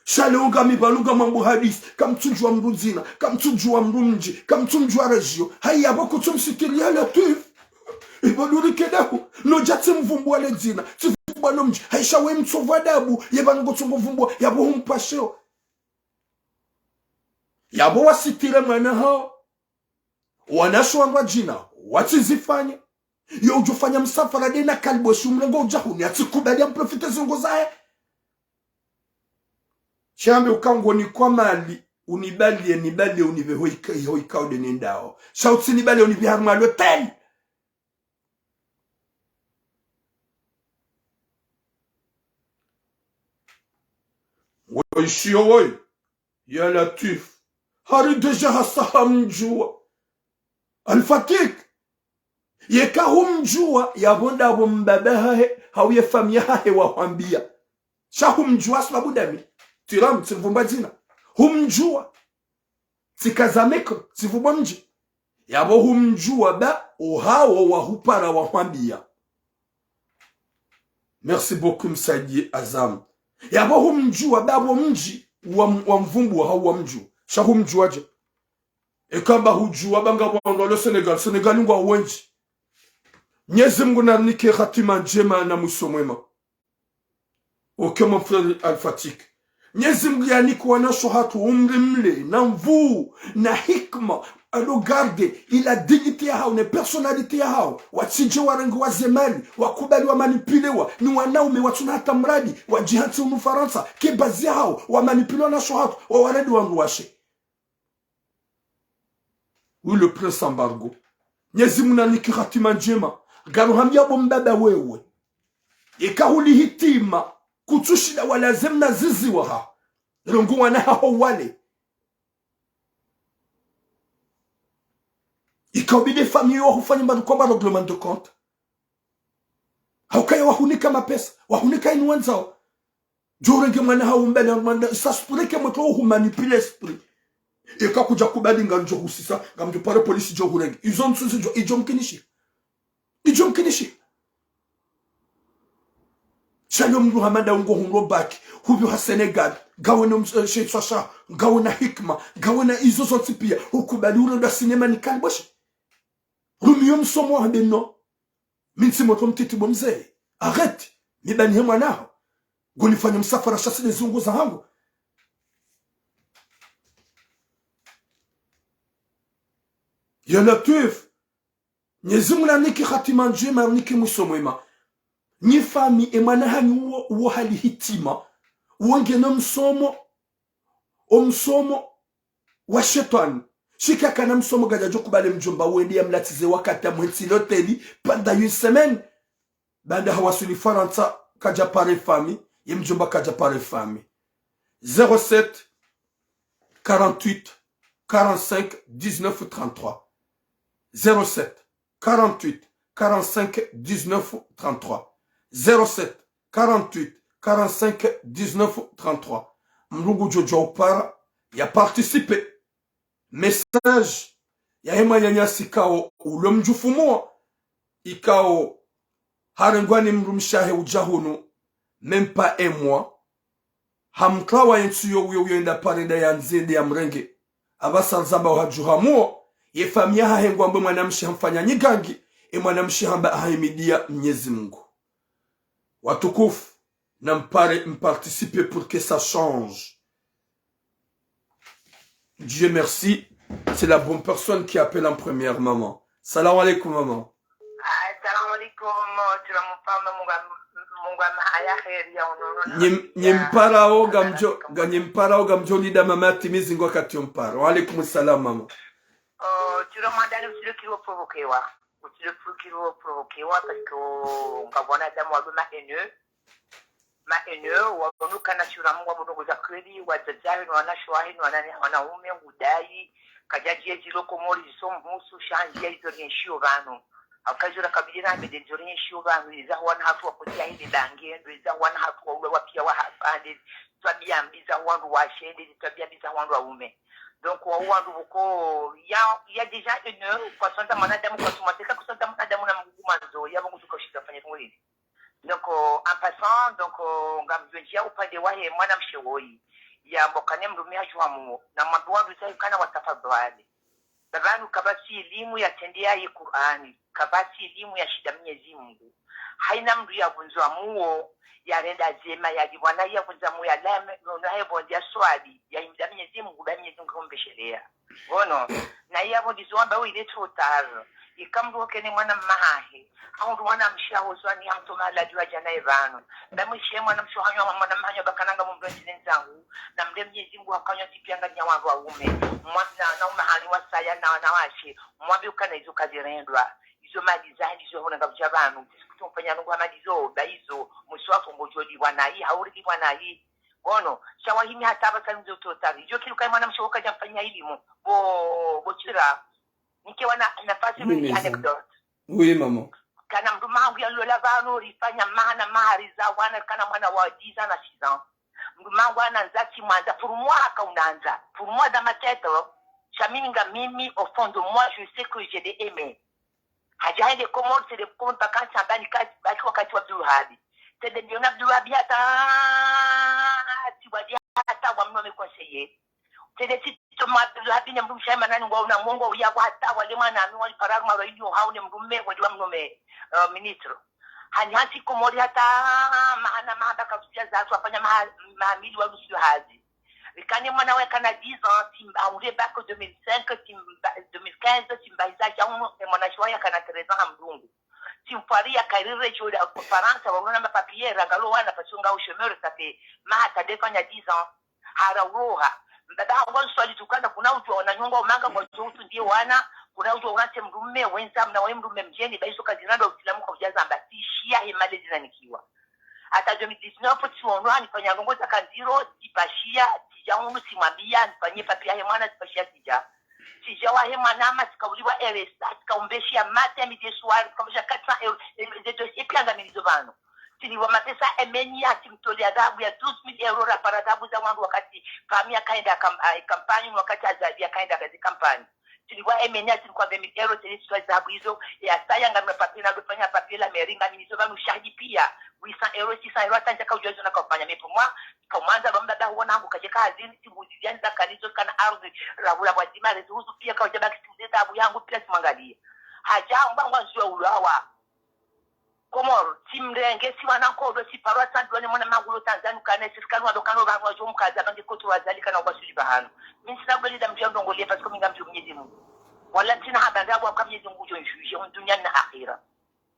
Sha leo ngami pvanu ngamwambo hadisi, kamtsudjuwa mdru dzina, kamtsudjuwa mdru mdji, kamtsudjuwa région. Hayi yapvo kutsumsitiri ya Latwif. Ipvo duri kedaku, no dja tsimvumbuwa le dzina, tsimvumbuwa no mdji. Hayi sha we mtsovu adabu, ye pvanu ngotsongo vumbuwa, yapvo humpasheo. Yapvo wasitire mwana hawo. Wanasho wandru wadjina, watsizifanya. Yo udjofanya msafara nde na kaliboshi umrengo udja hunu, yatsikubali amprofite zongo zahe. Shambe uka ngonikwa mali, unibaliye, nibaliye, unipve ho ika, ho ikao nde nendao. Sha utsinibaliye, unipve harumwa l'hôtel. Woyi shiyo woyi. Ya Latwif. Hari déjà hasa hamdjuwa. Alfatik. Yeka humdjuwa, yapvo ndapvo mbaba hahe, hau ye famiyi yahahe wahwambiya. Sha humdjuwa sababu ndami. Tiramu, tsimvumbuwa dzina. Humdjuwa. Tsikaza micro, tsivumbuwa mdji. Yapvo humdjuwa ba, ohawo wahupara wahwambiya. Merci beaucoup, Msaidie Azam. Yapvo humdjuwa ba pvo mdji wa, wamvumbuwa hau wamdjuwa. Sha humdjuwa dje. Eka ba hudjuwa ba ngapvo wandru walo Sénégal, Sénégal ngwao wendji. Mnyezi Mngu narinike hatima ndjema na mwiso mwema. Ok, mon frère Alfatik. Mnyezi Mngu yanike wanasho hatru umri mle, na nvuu, na hikima. Alo garde ila dignité yahawo ne personnalité yahawo. Watsidje warenge waze mali, wakubali wamanipulewa ni wanaume watsuna hata muradi, wadjihantsi hunu Farantsa, ke bazi yahawo, wamanipulewa na sho hatru, wawaradi wandru washe. Oui, le prince embargo. Mnyezi Mungu nanike hatima ndjema. Ngaruhambia bo mbaba wewe. Ika huli hitima, kutsushinda wala ze mna zizi waha. Rongo wana haho wale. Ika ubidi famille wahufanya mbali kwamba règlement de compte. Haukaya wahunika mapesa, wahunika inu wandzao. Djo urenge mwana haho mbele mwana, ça se pourrait que mwana waho humanipule esprit. Ika kudja kubali ngamdjo husisa, ngamdjo pare polisi djo hurenge. Izo ntsuzi djo, idjo mkinishi. Idjo mkinishi. Shalio mndru hamada ungo hundro baki, hupvio ha Sénégal, ngawe na ms-, eh, shetswa sha, ngawe na hikima, ngawe na izo zontsi pia, ukubali ulo nda sinema ni kali boshi. Rumio msomo wa hambeno. Mi ntsi mwana mtiti bo mze. Arrête. Mi bani he mwana haho. Ngonifanya msafara sha sile zungu zahangu. Ya Latwif. Mnyezi Mungu nanike hatima ndjema, nanike mwiso mwema. Nyi famille, e mwana hanyu uwo, uwo hali hitima. Uwo ngena msomo, o msomo wa shetwani. Shika kana msomo kadjadjo kubali mdjomba wende yamlatsize wakati yamwentsi loteli pendant une semaine. Baanda hawaswili Farantsa, kadja pare famille, ye mdjomba kadja pare famille. Zéro sept, quarante-huit, quarante-cinq, dix-neuf, trente-trois. Zéro sept, quarante-huit, quarante-cinq, dix-neuf, trente-trois. Zéro sept, quarante-huit, quarante-cinq, dix-neuf, trente-trois. Mndru ngudjo djuwa upara, ya participer. Message yahe mwananyasi ikao ulo mdjufu muo, ikao harengwa ni mdrumshe wahe udja hunu, même pas un mois. Hamtrawa yentsu yo uyo uyo enda pare nda yandze nde yamrenge. Apvasa rizamba uhadjuha muo, ye famille yahahe ngwambo mwanamshe hamfanya nyigangi, e mwanamshe hamba ahimidia Mnyezi Mungu. Watukufu, nampare mparticiper pour que ça change. Dieu merci, c'est la bonne personne qui appelle en première, maman. Salam alaikum, maman. Ah, salam alaikum, tula mupama, Mungu am-, Mungu amahaya kheri ya unono na Nyim-, ya nyimparao ngamdjo, salam alaikum. Nga nyimparao ngamdjo lida mama atimizi ngo wakati yo mpara. Wa alaikum salam, maman. Oh, tula mwandani usile kilo provokewa. Utile purukiro provokewa, parce que ngapvo wanadamu walio ma haineux, ma haineux, wapvonuka na shura Mungu wapvonuka za kweli, wadzadze wahe, no wanashe wahe, no wana-, wanaume, ngudai, kadjadji yedjilo Komori, ziso mhusu, shandjia izo rienshio pvanu. Hauka izo rakabili na mbede izo rienshio pvanu, iza wana hatru wakotia hili dange, ndo iza wana hatru waula wapia wahafa, nde twabia mbi za wandru washe, nde twabia mbi za wandru waume. Donc, wa wandru pvoko, ya, ya déjà une heure, kwasonda mwanadamu, kwasumateka kusonda mwanadamu na mgugu mandzo, ya pvo ngutuka ushiza fanya tungulini. Donc, euh, en passant, donc, euh, ngamdjodjia upande wahe mwanamshe woyi, ya mbokane mdrume hadjuwa muo, na mwambi wandru zayi kana watafadhwali. Pvapvanu kapvatsi elimu ya tendea ye Kur'ani, kapvatsi elimu ya shinda Mnyezi Mungu. Haina mndru yavundzwa muo, yarenda zema, yalipvwa nayi yavundza muo, yalame, no, no, haye pvondze yaswali, yahimida Mnyezi Mungu, ba Mnyezi Mungu humbeshelea. Ngono, nayi yapvo ndizo wamba, il est trop tard. Ika mndru hokene mwana mmahahe, hau ndo mwanamshe hahozwani hamtoma aladi wadja naye pvanu. Ba mwishe mwanamshe hanyu, mwana mmahanyu, bakana ngamumbe ntsi nenzangu, na mle Mnyezi Mungu hakanywa tsipianganya wandru waume. Mwa-, na, na umahani wasaya na, na washe. Mwambe ukana izo kazirendwa. Izo mali zahe ndizo hona ngapvudja pvanu. Tsisi kutumfanya nungu ha mali zo, ba izo. Mwiso wafo ngodjolipvwa nayi, haulipvwa nayi. Ngono, sha wahimi hata apvasa ndzo totari. Ijo kilu kayi mwanamshe wakadja mfanya ilimu. Bo, bo tira. Nike wana nafasi Oui, mimi maison. Anecdote. Oui, maman. Kana mdrume hangu yalola pvanu, rifanya maha na maha riza wana, kana mwana wa dix ans na six ans. Mdrume hangu anandza tsi mwandza, pour moi haka unandza. Pour moi dans ma tête, sha mimi nga mimi, au fond de moi, je sais que je l'ai aimé. Hadja hende Komori, c'est des Comores vacances, amba ni kati, baki wakati wa Abdulwahabi. C'est des lions Abdulwahabi hata, ati wadi hata wa mnome conseiller. C'est des sites, moi, Abdulwahabi ne mdrume shayi manani ngwa una mongo, uya kwa hata, wale mwana ami, wali pararu maro iyo, hau ne mdrume, wali wa mnome, euh, ministre. Hani hansi Komori hata, mahana mahaba kakutia za, tu wafanya maha-, maha mili wa nusu hazi. Rikane mwana waye kana dix ans, tsimba, haure bac deux mille cinq, tsimba, deux mille quinze, tsimba iza dja unu, e mwana shiwa yakana treize ans hamdungu. Tsimfwari yakairire djo la Farantsa, waona mapapier, rangalo wana, parce que ngao chômeur, ça fait maha tadefanya dix ans. Hara uroha. Mbaba hangu answali tukana, kuna udjua wana nyonga umanga, kwa djo utu ndiye wana, kuna udjua urantse mdrume, wenza mna waye mdrume mdjeni, ba izo kazina ndo utilamu kwa udja zamba, tsishiya he malezi nanikiwa. Hata deux mille dix-neuf, tsiono hanifanya ndrongo za kandziro, tsipashiya, tsidja unu tsimwambiya, nifanye papier he mwana, tsipashiya tsidja. Tsidja wahe mwana ama, tsikauliwa R S A, tsikaumbeshiya matin, midi et soir, tsikaubesha quatre cents euros, e, e, ze dossier piya ngaminizo pvanu. Tsiliwa mapesa emeni ya tsimtolea dhahabu ya douze mille euros, rapara dhahabu za wandru wakati Pami yakaenda kam-, ah, kampanyi, wakati Azali yakaenda kazi kampanyi. Tsilipvwa emeni ya tsilipvwa vingt mille euros, tsili tsitwa dhahabu izo, ya saya ngamina papier na lufanya papier la mairie, ngaminizo pvanu shahidi piya, huit cents euros, six cents euros, hata ndjaka udjua izo nakaufanya. Mais pour moi, kamwandza ba mbaba huona hangu kadjeka hazini, tsimbuzi ziyani za kanizo kana ardhi, ravula pvwadzima, rezihuzu piya, kaudja baki tsimbuzi dhahabu yangu piya tsimwangalie. Hadja hangu ngwandzo ulawa. Komoro, tsimrenge, tsiwana nkodo, tsiparwa tsanduwa ne mwana mangulo Tanzania, ukana sirikali wando kano pvanu wadjo mkaza, bange koto wazali kana ubasuli pvahanu. Mi ntsina kweli da mdru ya ndrongo liye, parce que mi ngamdjo Mnyezi Mungu. Wala ntsina haba ndrabo hauka Mnyezi Mungu udjo njuge, duniani na akhira.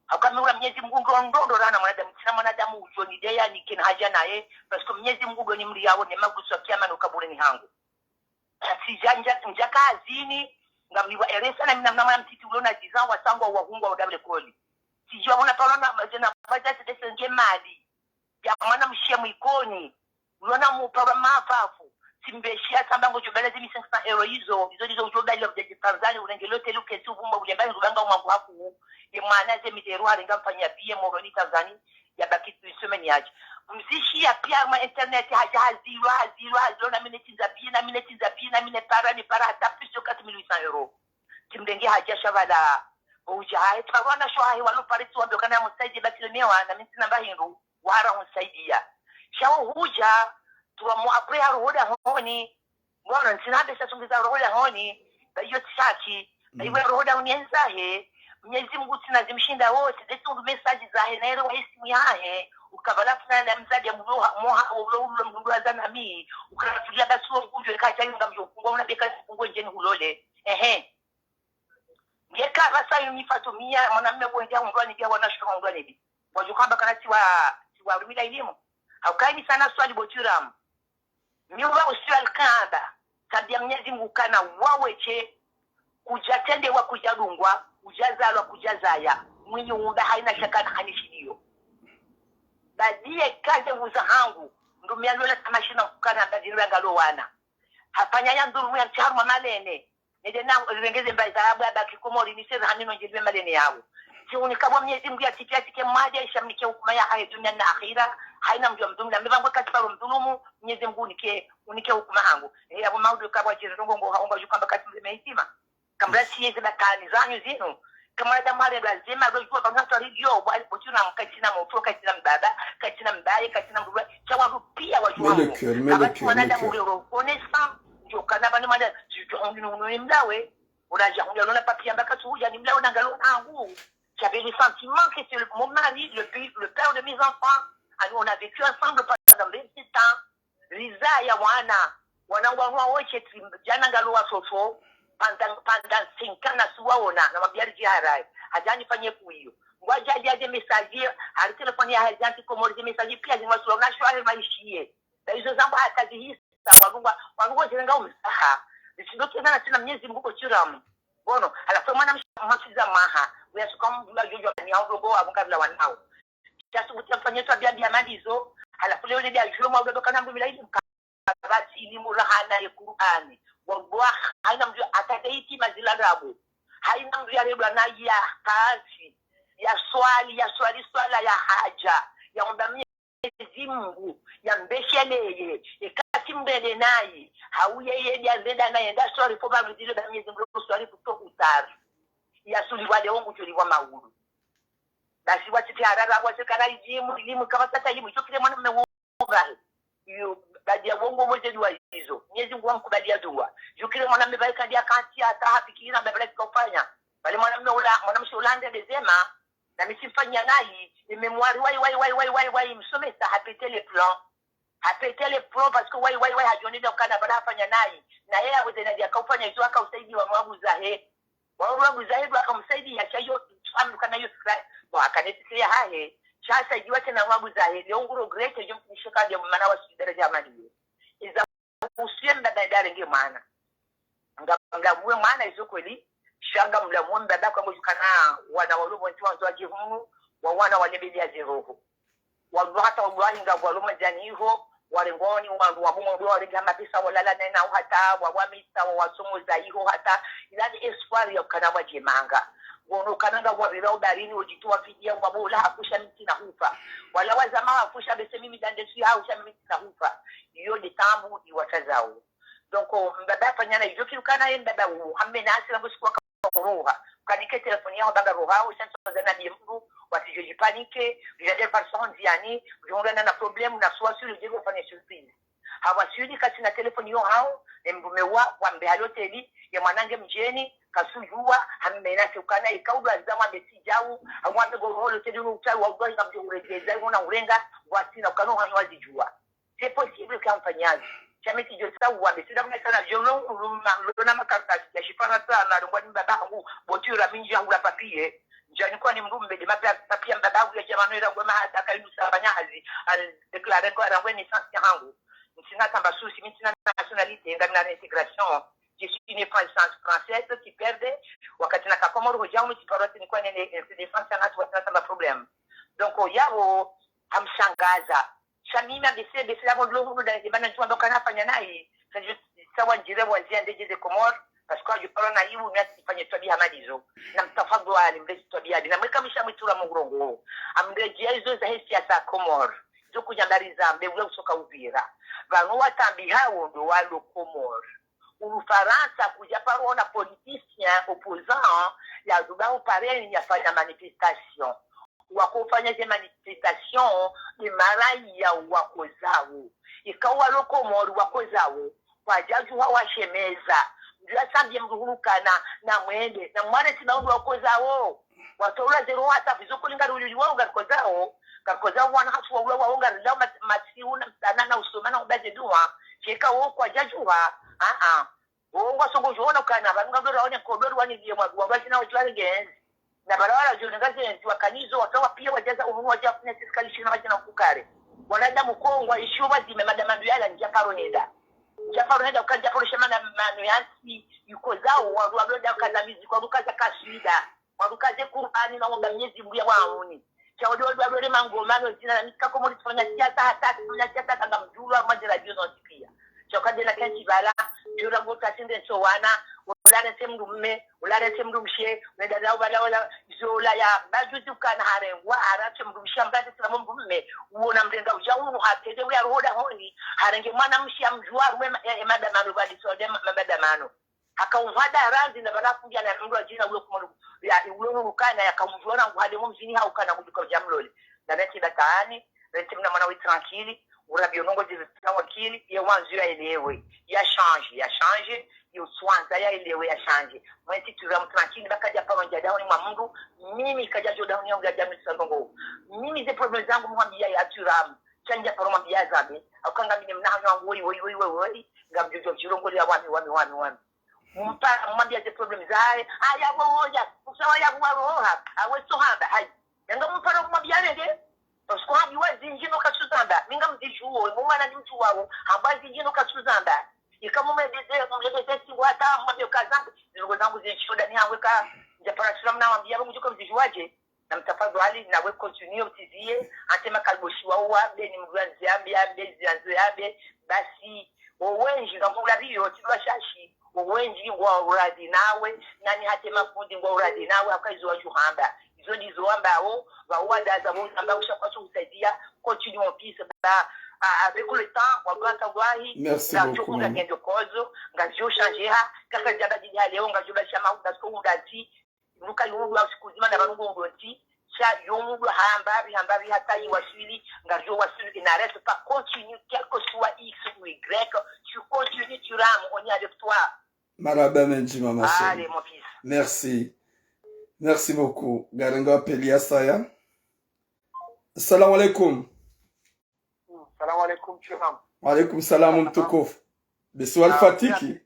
Hauka mi ula Mnyezi Mungu ndo, ndo, ndo rana mwanadamu, ntsina mwanadamu udjo nideya nikena haja naye, parce que Mnyezi Mungu ndo nimri yawo, ne maguso ya kiyama no kaburini hangu. Tsidja ndja, ndjaka hazini, ngamlipvwa R S A na mi namna mwana mtiti ulo na dix ans, wasangwa wahungwa udabule koli. Tsidja wona palo na, na, pvadja tsidese nge mali ya mwana mshe mwikoni, ulo na muparo mafafu, tsimbeshiya tsamba ngodjo bala zimi cinq cents euros izo, izo ndizo udjo bala udja Tanzania, urenge loteli uketsi uvumba, ulemba nzubanga umwangu haku, ye mwana ze mille euros harenga mfanya billet Moroni Tanzania, yabaki une semaine yadja. Mzishiya piya harumwa internet, hadja hazilwa, hazilwa, hazilwa, na mi ne tsindza billet, na mi ne tsindza billet, na mi ne para, ne para, hata plus de quatre mille huit cents euros. Tsimrenge hadja sha pvala. Udja hahe, tsi paro wana sho hahe, walo Paris, wambe ukana msaidie basi lemewa, na mi ntsina mba hindru, wara hunsaidia. Sha wo hudja, trois mois après, haroho dahoni, Ngono, ntsina mbe sa sungiza roho dahoni, ba iyo tsi shaki, ba iyo roho dahoni yendza he, Mnyezi Mungu tsina zimshinda wo, tsi de tundu message zahe, na ere wahe simu yahe, ukabala funa na mzadi ya mlo ha, moha, ulo, ulo, mdundu wa zana mi, ukala tulia basi wo ngudjo, eka djayunga mdjo, kungwa una beka, kungwa ndjeni hulole. Ehe. Ngeka pvasa yumi Fatumia, mwanamme bwendja hundrwa ni biya wana shukuru hundrwa ni bi. Wadjo kamba kana tsiwa, tsiwa rumila ilimu. Hauka ini sana swali bo Turamu. Mi uwa usiwa alkamba, tsambia Mnyezi Mungu kana wawe she, kudja tendewa, kudja dungwa, kudja zalwa, kudja zaya, mwinyi umba haina shaka na hanishiliyo. Badiye kaze uza hangu, ndumia lola tamashina kukana badi rangalo wana. Hafanya ya ndhulumu ya mtsi harumwa malene, nende na rengeze mbayi za abu abaki Komori, ni sera hani no ndjeli malene yawo. Tsi unika bo Mnyezi Mungu ya tike, ya tike mwaja, isha mnike hukuma ya hahe dunia na akhira, haina mdru wa mdhulumu, na mi pvangwe kati paro mdhulumu, Mnyezi Mungu unike, unike hukuma hangu. E, abo maudu kabwa djere ndrongo ngo haomba djukamba kati mdru meitima. Kamra siye ze bakani zanyu zinu. Kamra da mware da zema, do djuwa pvanu hatwari diyo, bo Turamu katsina mutru, katsina mbaba, katsina mbaye, katsina mdruwa, sha wandru piya wadjuwa. Mele cœur, mele cœur, mele cœur. Kaba tsi mwanadamu ule reconnaissant, ndjo kana pvani mwana, ndjo, ndjo, ndjo, ndjo, ni mlawe. Unaja hundja lona papier amba katsu hudja ni mlawe na ngalo nangu. J'avais le sentiment que c'est le, mon mari, le pi-, le père de mes enfants. Ani, on a vécu ensemble pendant vingt-sept ans. Rizaya wana. Wana ngwanwa woche tri-, djana ngalo wa soso. Pendant, pendant cinq ans na suwa ona. Na mambia ridji harai. Hadja nifanye kuiyo. Ngwadja dia de message. Hari téléphone ya hadja nti Komori de message. Piya zinwa suwa. Na shwari maishiye. Da izo zangu hata zihisa, wanunga, wanunga zirenga umsaha. Nisidoke zana tsina Mnyezi Mungu bo Turamu. Bono, halafu mwana mshe masiza maha, uyasuka mdula jojo ni hao dogo wa bunga bila wanao. Kiasi kuti amfanye tu abia bia mali izo, halafu leo nende ajue mwa udodo kana mdumila ili mka-, basi ili murahana ye Kur'ani. Wa, wa, haina mdru hata deiti mazila rabu. Haina mdru ya redwa na ya kazi, ya swali, ya swali swala ya haja, ya omba Mnyezi Mungu, ya mbesheleye, eka tsi mbele nayi, hau yeye dia mbeda naye, nda swali fo ba mdile ba Mnyezi Mungu, swali kuto utari. Ya suli wale wongu juli wa maulu. Basi watiti harara, wase kana ilimu, ilimu, kama sata ilimu, sho kile mwana mme wo-, ubahe. Yo, badia wongo woze dua izo. Mnyezi Mungu wamkubalia dua. Sho kile mwana mme bae kandia kanti hata hafikiri na mbele kufanya. Bale mwana mme ula, mwana mshe ula nde dezema, na mi tsimfanya nayi, ye mémoire wayi, wayi, wayi, msomesa, ha péter les plombs. Hapetele pro, parce que wayi, wayi, wayi, hadjone nda ukana bala hafanya nayi. Na yeye abuze na ndiya kaufanya izo, hakausaidiwa mwabu zahe. Wabu zahe ndo akamsaidiya, sha iyo, tsu ambi ukana iyo sura. Bon, hakanetsi ya hahe. Sha hasaidiwa tsena mwabu zahe. Leo ngu regretter, iyo mtumishi ka ndiya mana wa sudara jamani. Iza usiye mbaba nda arenge mwana. Ngamlamuwe mwana izo kweli, sha ngamlamuwe mbaba kwa mujukana wana walo pvontsi wandzo wadje hunu, wa wana walembeli ya ze roho. Walo hata walo wahinga walo mwandzani iho, warengwa ni wandru wa bumwe, warenge mapesa walala nena hata, wawamisa, wawasomoza iho hata, ilani espoir ya ukana wadje manga. Ngono ukana ngwapvira ubarini, wadjitowa fidiya, wabo ula hakusha mimi ntsina hufa. Wala wazama hakusha bese mimi ndandesi hakusha mimi ntsina hufa. Iyo nde taabu iwatrezao. Donc, mbaba hafanya na idjo kilukana ye mbaba u, hambe na asira mbo siku waka roha. Kanike telefoni yaho banga roha, ushanso za nabi mdru, watsidjo djipanike, ujade farsa honzi yani, ujongana na problème, na suwa sulu, ujego fanya surprise. Hawa sulu katsina telefoni yo hao, ne mdrume wa, wambe haloteli, ye mwanange mdjeni, kasudjuwa, hambe na se ukana, ikaudu azamu ambe tsidjau, hawa ambe goro holoteli, unu utawi, wa udwa, inga mdjo uredjeza, unu urenga, wasina, ukana, hanyo wazidjuwa. C'est possible que amfanyazi. Sha mi tsidjo sa uwambe. Sida mna sana, yo lo, lo, ma, lo na makartasi ya shifarantsa, na rongwa ni mbaba hangu, botura minji hangu la papier. Ndjani kwa ni mdru mbede, mapi-, papier mbaba hangu ya djamano era ngwe mahata, ka inu sa fanya hazi, al déclarer kwa rangwe naissance ya hangu. Ntsina tamba souci, mi ntsina nationalité, ngamina réintégration. Je suis une Française, Française qui perdait, wakati naka Komoro hodja, mi tsiparwa tsi ni kwa nene, eh, défense ya natu, watsina tamba problème. Donc, yabo, hamshangaza. Sha mimi abese, bese la bondlo hunu da, ibana ntsu amba ukana hafanya nayi. Sa ju-, sa wandjire wandzia ndedje ze Komori, parce que wadjo parwa na iwu, mi atsifanye twabiya hama ndizo. Na mtafadhwali, mlezi twabiya bi. Na mweka misha mwitura mngurongo. Amredjea izo zahe siasa Komori. Zo kudjambariza, mbe ula usoka upvira. Pvanu watambi hawo ndo walo Komori. Ulu Farantsa kudja parwa na politicien opposant, ya zuba upareni yafanya manifestation. Wakofanya ze manifestation, ni maraya wakozao. Ikao walo Komori wakozao, kwadjadjuha washemeza. Ndjua sambie mdru hunu ukana, na mwende, na mwane tsi maundu wakozao. Watoula zero hata fizo kulinga ruli wao ngarikozao. Ngarikozao wana hatru waula wao ngarilao mat-, masiu na mtsana na usoma na ubaze dua. Sheka wao kwadjadjuha, a, a. Wo ngwasongo djona ukana, pvanu ngamdora one kodori wani ndiye mwa, wangwashina wadjuwa ngenzi. Na pvala wala djona ngazenzi, wakanizo, wakawa piya wadjaza, unu wadja kuna sirikali shina wadjana kukare. Wanadamu kongwa, ishiyo wazime, madama ndu yala, ndja paro neda. Ndja paro neda, uka ndja paro shama na manu yasi, yuko zao, wa, wa, wa, da, ukaza miziki, wa, ukaza kaswida. Warukaze Kur'ani na wamba Mnyezi Mungu ya wauni. Sha wadi wadi wadi wadi mangoma no zina na mika Komori tsifanya siasa hata, tsifanya siasa kanga mdjulu wa madjira djo no sikia. Sha ukade na kentsi pvala, djura ngo kasinde ntso wana, ulare ntse mdru mme, ulare ntse mdru mshe, wenda lau pvala wala, zola ya, bajuzi ukana harengwa, haratse mdru mshe, ambaze sila mdru mme, uona mrenga uja unu, hatede uya roho dahoni, harenge mwana mshe, amdjuwa, rume, e, e, madamano, bali so, de, ma, madamano. Haka umvada randzi na pvala kudja na mdru adjina ulo kumolu, ya, ulo nuru kana ya kamdjuwa na nguhale mo mdjini ha ukana kudjuka udja mlole. Na rentsi batani, rentsi mna mwana we tranquille, urabi onongo djiri sa wakili, ye wandzo ya elewe, ya change, ya change, yo swandza ya elewe, ya change. Mwentsi tura mu tranquille, baka dja paro ndja dahoni mwa mdru, mimi kadja djo dahoni yangu ya djami sa ndrongo. Mimi ze problème zangu mwambiya ya turamu, sha ndja paro mwambiya zabe, hauka ngamine mna hanyo wangu woi, woi, woi, woi, woi, ngamdjo djo djirongo ya wami, wami, wami, wami. Mpa, mwambia ze problème zahe. Aya, wo, wo, ya. Usawa ya, wa, wo, ha. Awe, so hamba, hayi. Yanga mparo mwambia nende. Parce que habi wa zinji no katsuzamba. Mi ngamdjuwo, mwana ni mdjuwawo. Hamba zinji no katsuzamba. Ika mumebeze, mumebeze si wata, mwambia kazangu. Zilugo zangu zinji shoda ni hawe ka. Ndja para sura mna wambia, mdjuka mdjuwaje. Na mtafadhwali, nawe continue utizie, ante makaliboshi wao wabe, ni mdru yandzo yabe, yabe, ziandzo yabe, basi, wo wendji, ngamhula biyo, tsidwa shashi, wo wendji, ngwa uradhi nawe, nani hata mafundi, ngwa uradhi nawe, haka izo wadjuhamba. Izo ndizo wambao, wao wadaza, wao wamba, usha kwatsu usaidia, continue en peace, ba, a, avec le temps, wagwata gwahi, Merci beaucoup, maman. Ngazio change ha, kaka djaba dili ha leo, ngazio basha ma, ngazio udati, Nuka yundwa usiku zima na pvanu ngo ndo ntsi, sha yundwa hamba pvi, hamba pvi hata yi waswili, ngariyo waswili, il n'arrête pas, continue, quel que soit X ou Y, tu continues, tu rames, on est avec toi. Marahaba mendji, mama chérie. Allez, mon fils. Merci. Merci beaucoup. Ngarenga appel ya saya. Assalamu alaikum. Salamu alaikum, Chimam. Wa alaikum salam, mtukufu. Bisi walifatiki?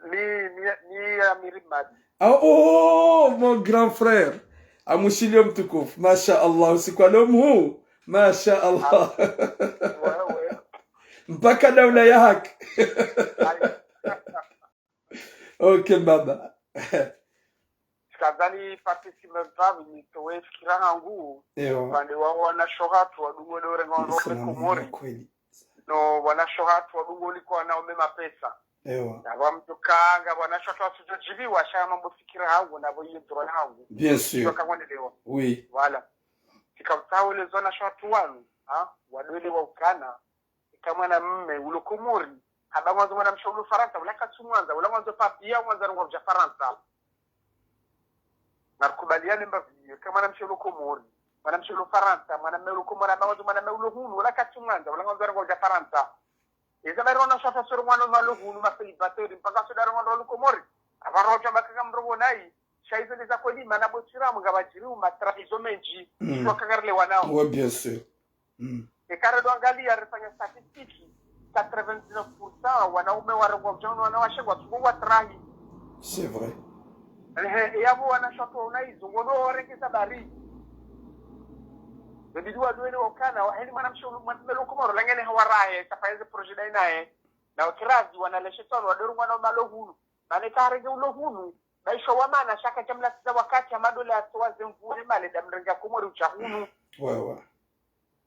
Ni, ni, ni Amiri Madi. Ah, oh, mon grand frère. Amushilio mtukufu. Masha Allah, usiku wa leo mhuu. Masha Allah. Ah, ouais, ouais. Mpaka daula ya haki. Aye. Ok, baba. Sikadhani participant pvami nitowe fikira hangu. Ewa. Upande wa wanasho hatru wadungo ndo urenga ndo Islam Komori. Kweli. No, wanasho hatru wadungo uliko wanaume mapesa. Ewa. Na wamtukanga, wanasho hatru wasudjodjiviwa, sha mambo fikira hangu, na bo iye droit hangu. Bien sûr. Sio kama ndelewa. Oui. Voilà. Sika utsaho lezo wanasho hatru wanu, ha? Wadwele wa ukana, ika mwanamme ulo Komori, hamba ngwandzo mwanamshe ulo Farantsa, wala katsumwandza, wala ngwandzo papier, ngwandzo rongwa uja Farantsa. Narikubaliane mbapvi, ika mwanamshe ulo Komori, mwanamshe ulo Farantsa, mwanamme ulo Komori, hamba ngwandzo mwanamme ulo hunu, wala katsumwandza, wala ngwandzo rongwa uja Farantsa. Eza bari wanasho hatru soro mwana malo hunu, ma célibataire, mpaka soro mwana ulo Komori. Apvaro uja mbaka kamrobo nayi, sha izo ndeza kweli, mana bo Chimam ngapvadjiriwo ma trahison mendji, mm, sio kakarle wanao. Ouais, bien sûr. Mm. Eka redjo angalia refanya statistique, quatre-vingt-dix-neuf pour cent wanaume warengwa uja no wanawashe ngwatsungo watrahi. C'est vrai. Ehe, eyapvo wanasho hatru waona izo, ngono warengeza bari. Bebidi wadwele wa ukana, wa, heni mwanamshe ulu, mwanamme ulo Komori, langene hawarahe, safayeze projet dayi naye. Na wakirazi, wanaleshe tsano, wadorungwa na malo hunu. Mane karenge ulo hunu, baisho wa mana, sha kadjamlasiza wakati, hama dola yatowa zemvure, mane damrenga Komori uja hunu. Ouais, ouais.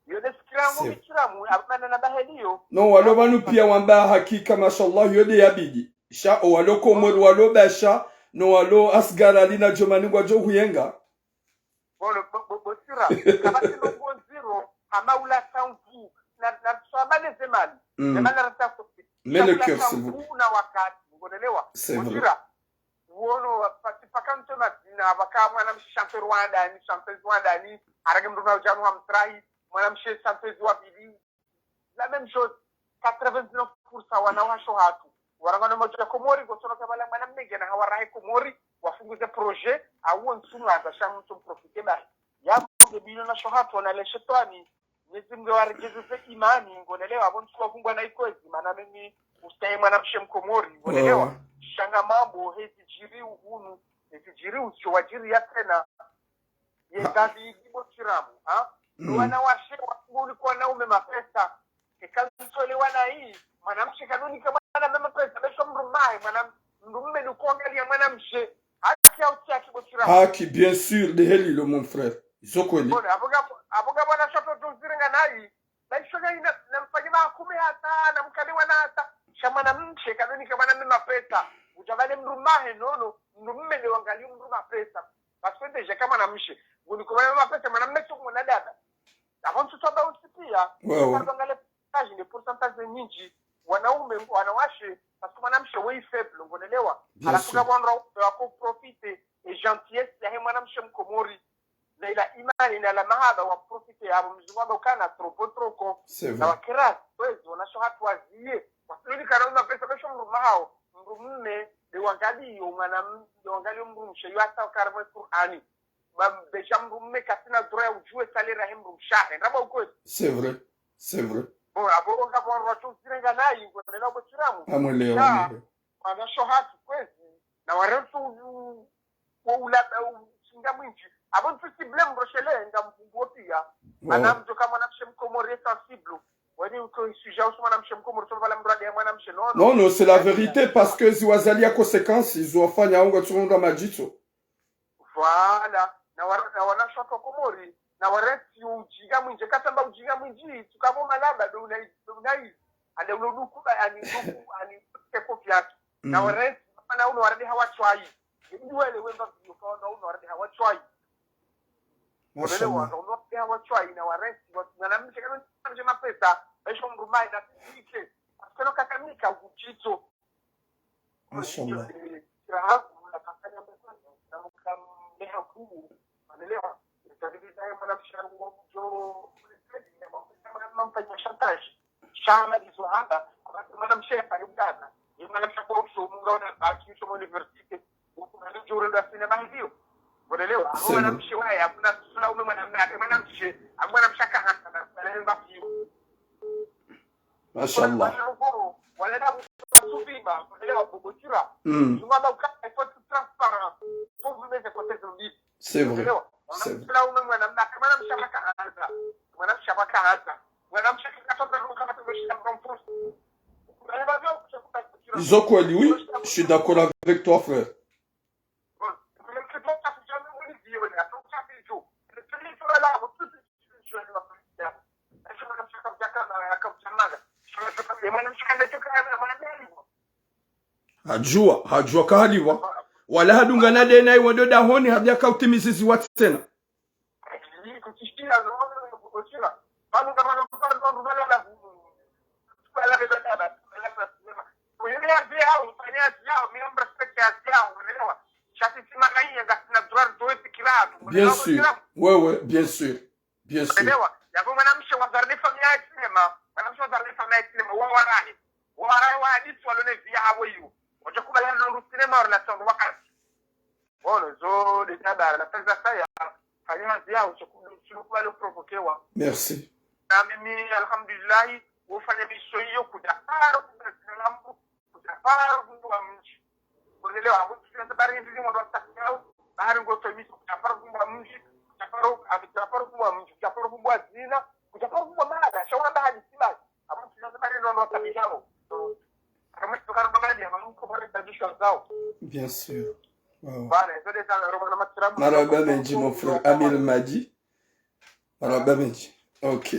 Yo nde fikira yangu, c'est, fikira yangu, amana na baheliyo. No, walo pvanu pia wamba hakika, mashallah, yo nde yabidi. Sha, o walo Komori, walo Basha, no walo Asgari Ali na Djomani ngwadjo huyenga. Bon, bo, bo, bo Chimam, kapvatsi ndrongo ndziro, hama ula sambu, na, na, so hama leze mali. Mm. Na mana rata so. Mets le cœur, s'il vous plaît. Sambu na wakati, ngonelewa. C'est vrai. Bo Chimam, uono, wa, pati paka mtu mazina, pvaka mwanamshe chanteuse wa ndani, chanteuse wa ndani, harenge mdru na uja no hamtrahi, mwanamshe chanteuse wa pvili. La même chose, quatre-vingt-dix-neuf pour cent wanawasho hatru. Warangwa no madji ya Komori, ngotsono kabala mwanamme ngena hawarahe Komori, wafunguze projet, awo ntsu no aza sha mtu mprofite bari. Ya, nge bilo wanasho hatru, wanaleshe tsano, Mwenyezi Mungu waregezeze imani, ngonelewa, apvo ntsu wafungwa na ikwezi, mana mimi ustahi mwanamshe Mkomori, ngonelewa. Ewa. Sha nga mambo, hezidjiri uhunu, hezidjiri utsio wadjiri ya tsena. Ye ha. David bo Chimam, ha? Mm. Wanawashe wa, uliko wanaume mapesa. Eka mtole wana hii, mwanamshe kadonika mwanamme mapesa, besho mdrumahe, mwana, mdrumme nuko angalia mwanamshe. Haki au tsi haki bo Chimam? Haki, bien sûr, nde heli lo, mon frère. Izo kweli. Bon, apvo nga, apvo nga wanasho hatru tuzirenga nayi, baisho nga ina, na mfanye makume hata, na mkane wana hata. Sha mwanamshe kadonika mwanamme mapesa. Uja pvale mdrumahe, nono, mdrumme nde wangalia mdru mapesa. Parce que déjà kama mwanamshe, nguni kwa mapesa, mwanamme tsu mwana dada. Apvo ntsu tsamba utsipia, ouais, ouais, kama ngale pourcentage, ni pourcentage nyindji, wanaume, wanawashe, parce que mwanamshe we faible, ngonelewa. Bien sûr. Halafu kapvondro, wako profite, e gentillesse yahe mwanamshe Mkomori. Na ila imani, na la mahaba, wa profite, apvo mzungu amba ukana, trop, trop. C'est vrai. Na wakira, kwezi, wanasho hatru waziye. Wasiloni kana mapesa, besho mdrumahe hao, mdrumme, nde wangaliyo, mwanam-, nde wangaliyo mdrumshe, yo hata karama Qur'ani. Ba, besha mdrumme katsina droit ya udjuwe salaire yahe mdrumshe wahe. Ndrabo ukweli. C'est vrai. C'est vrai. Bon, apvo onga bon rwacho zirenga nayi, ngonelewa bo Chimam. Amwelewa, sha, amwelewa. Wanasho hatru kwezi, na warentsi u-, u-, wo ulaba, u-, ushinga mwindji. Apvo ntsu si blame roshele, nga mfungu wo pia. Wow. Mana mdjo kama mwanamshe Mkomori sensible. Weni uko sujet usu mwanamshe Mkomori, so pvala mdru ade ya mwanamshe, non, non. Non, non, c'est la vérité, parce que ziwazalia conséquences, ziwafanya ngwatsuhundra madjitso. Voilà. Na wa-, na wanasho hatru wa Komori, na warentsi ujinga mwindji, katsamba ujinga mwindji, tsukapvo malaba, ndo unayi, ndo unayi. Ande ulo duku ba, ani duku, ani teko fiatu. Na warentsi, mana uno warade hawa chwayi. Nge mdru wele wemba video kaona uno warade hawa chwayi. Mashallah. Wale wa, uno warade hawa chwayi, na warentsi, wa, mwanamshe kadonika mapesa, besho mdrumahe na tike. Parce que no kakanika, utito. Mashallah. Sha malizo hamba, wakati mwanamshe, hakuna sula ume mwanamme, hata mwanamshe, hakuna mwanamshe akahasa na, na, na, na, Mashallah. Mm. C'est vrai. C'est vrai. Izo kweli, oui. Je suis d'accord avec toi, frère. Hadjuwa, hadjuwa ka halipvwa. Wala hadungana de nayi wendo dahoni, hadja ka utimiziziwa tsena. Bien sûr. Ouais, ouais, bien sûr. Bien sûr. Elewa, yapvo mwanamshe wa garde famille ya sinema, mwanamshe wa garde famille ya sinema, wa warahi. Wa warahi wa hadisi walo ne vie yahawo iyo. Wadjo kubali hali no sinema, relation wakati. Ono, zo de tabara, na pesa saya, fanya hazi yaho, sio ku-, sio kubali provoquewa. Merci. Na mimi, alhamdulillahi, wofanya miso iyo, kudja paro, kudja salamu, kudja paro, kudja wa mdji. Unaelewa, hapo tunaanza bari hizi zimo ndo tatu yao, bahari ngo tomiso, kudja paro, kudja wa mdji, kudja paro, kudja paro, kudja wa mdji, kudja paro, kudja wa zina, kudja paro, kudja wa mada, shawara bahari, si basi. Bien sûr. Wow. Marahaba mendji, mon frère Amir Madi. Marahaba mendji. Ok.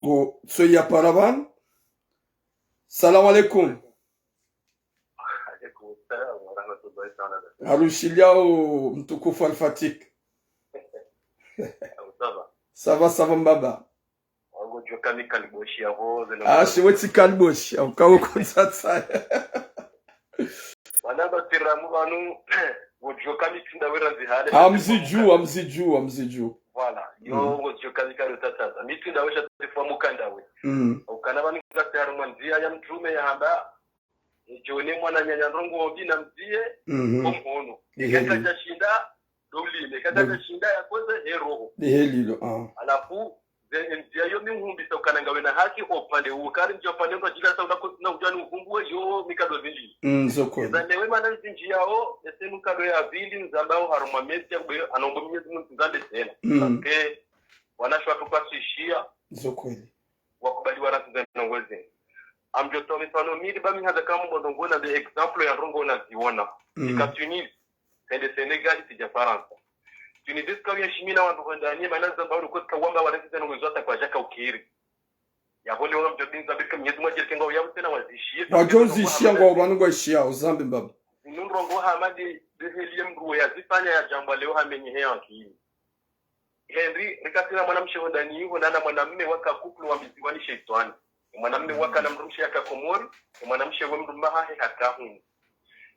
Ngo, so ya para pvanu. Salam alaikum. Harushiliao mtukufu Al-Fatik. Ça va, ça va, mbaba. Wango djoka mi kaliboshi yapvo, zeno. Ah, shiwe tsi kaliboshi, au kawo kontsatsa. Wana ba tiramu pvanu, ngo djoka mi tsinda wera nzi hale. Ah, mzidju, ah, mzidju, ah, mzidju. Voilà, yo, mm, ngo djoka mi kaliboshi tsatsa. Mi tsinda wesha tsifwa mukanda we. Mm. Ukana pvanu ngasi harumwa ndziya ya mtrume yahamba, djone mwananyanya ndrongo mbi na mdziye, mhm, ko mhono. Ehe. Eka kadja shinda, ndo ulime. Eka kadja shinda, yakoze he roho. Ehe lilo, ah. Halafu, ze, ndziya yo mi nhumbisa ukana ngawe na haki, opvande uwo kari ndjo opvande ndo djila sa ula kosi na udjani uvumbuwe yo mikado zindji. Mm, zo kweli. Eza newe mana zindji yao, ese mikado ya pvili nzambao harumwa mesi ya kube, anombo Mwenyezi Mungu nzambe tsena. Mm. Parce que, wanashe watru kwasishiya. Zo kweli. Wakubali wara nze ndrongo ze. Amdjo towa mifano mili ba mi hadja kamwe ndrongo na nde exemple ya ndrongo naziona. Mm. Ika Tunisie, hende Sénégal, tsidja Farantsa. Tunisie tsika uya shimina wandru hwenda ni mana zamba ulu kotsika wamba wara nze ndrongo zo hata kwadjaka ukiri. Yapvo leo ngamdjo binza bika Mwenyezi Mungu adjirike ngwao ya tsena wazishiye. Wadjo zishiya ngwao pvanu ngwaishiya, uzambe mbaba. Zinu ndrongo hama de, de heli ye mdru yazifanya ya djambwa leo hamenye he akili. Henri, rika tsina mwanamshe hondani iho, nana mwanamme waka couple wambiziwa ni shetwani. E mwanamme waka na mdrumshe yaka Komori, e mwanamshe we mdrumme hahe haka hunu.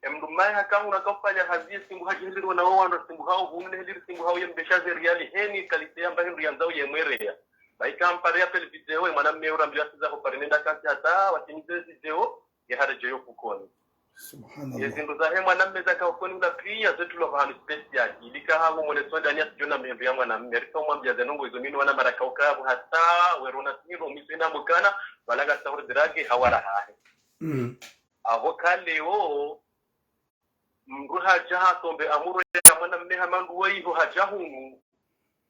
E mdrumme hahe haka hunu, haka ufanya hazi ye simbu hadji hindri wana wao wandru simbu hao, hunu ne hindri simbu hao ye mbesha ze riali, heni kalite yamba hindru yandzao ye mwereya. Ba ika ampare appel vidéo, e mwanamme urambiwa siza ho pare nenda kanti hata, watimize vidéo, ye haredjeyo fukoni. Subhanallah. Ye zindru zahe mwanamme zaka fukoni ula piya zetu lwa pvahanu spécial. Ilika hangu mwone sondani ya tsidjona mendo ya mwanamme. Rika umwambiya ze ndrongo izo minu wana maraka ukabu hata, werona siniro mwiso ina mukana, wala ka sahur drage, hawara hahe. Mm. Apvo ka leo, mdru hadja hatombe amuro ya mwanamme hama ndru wa iho hadja hunu.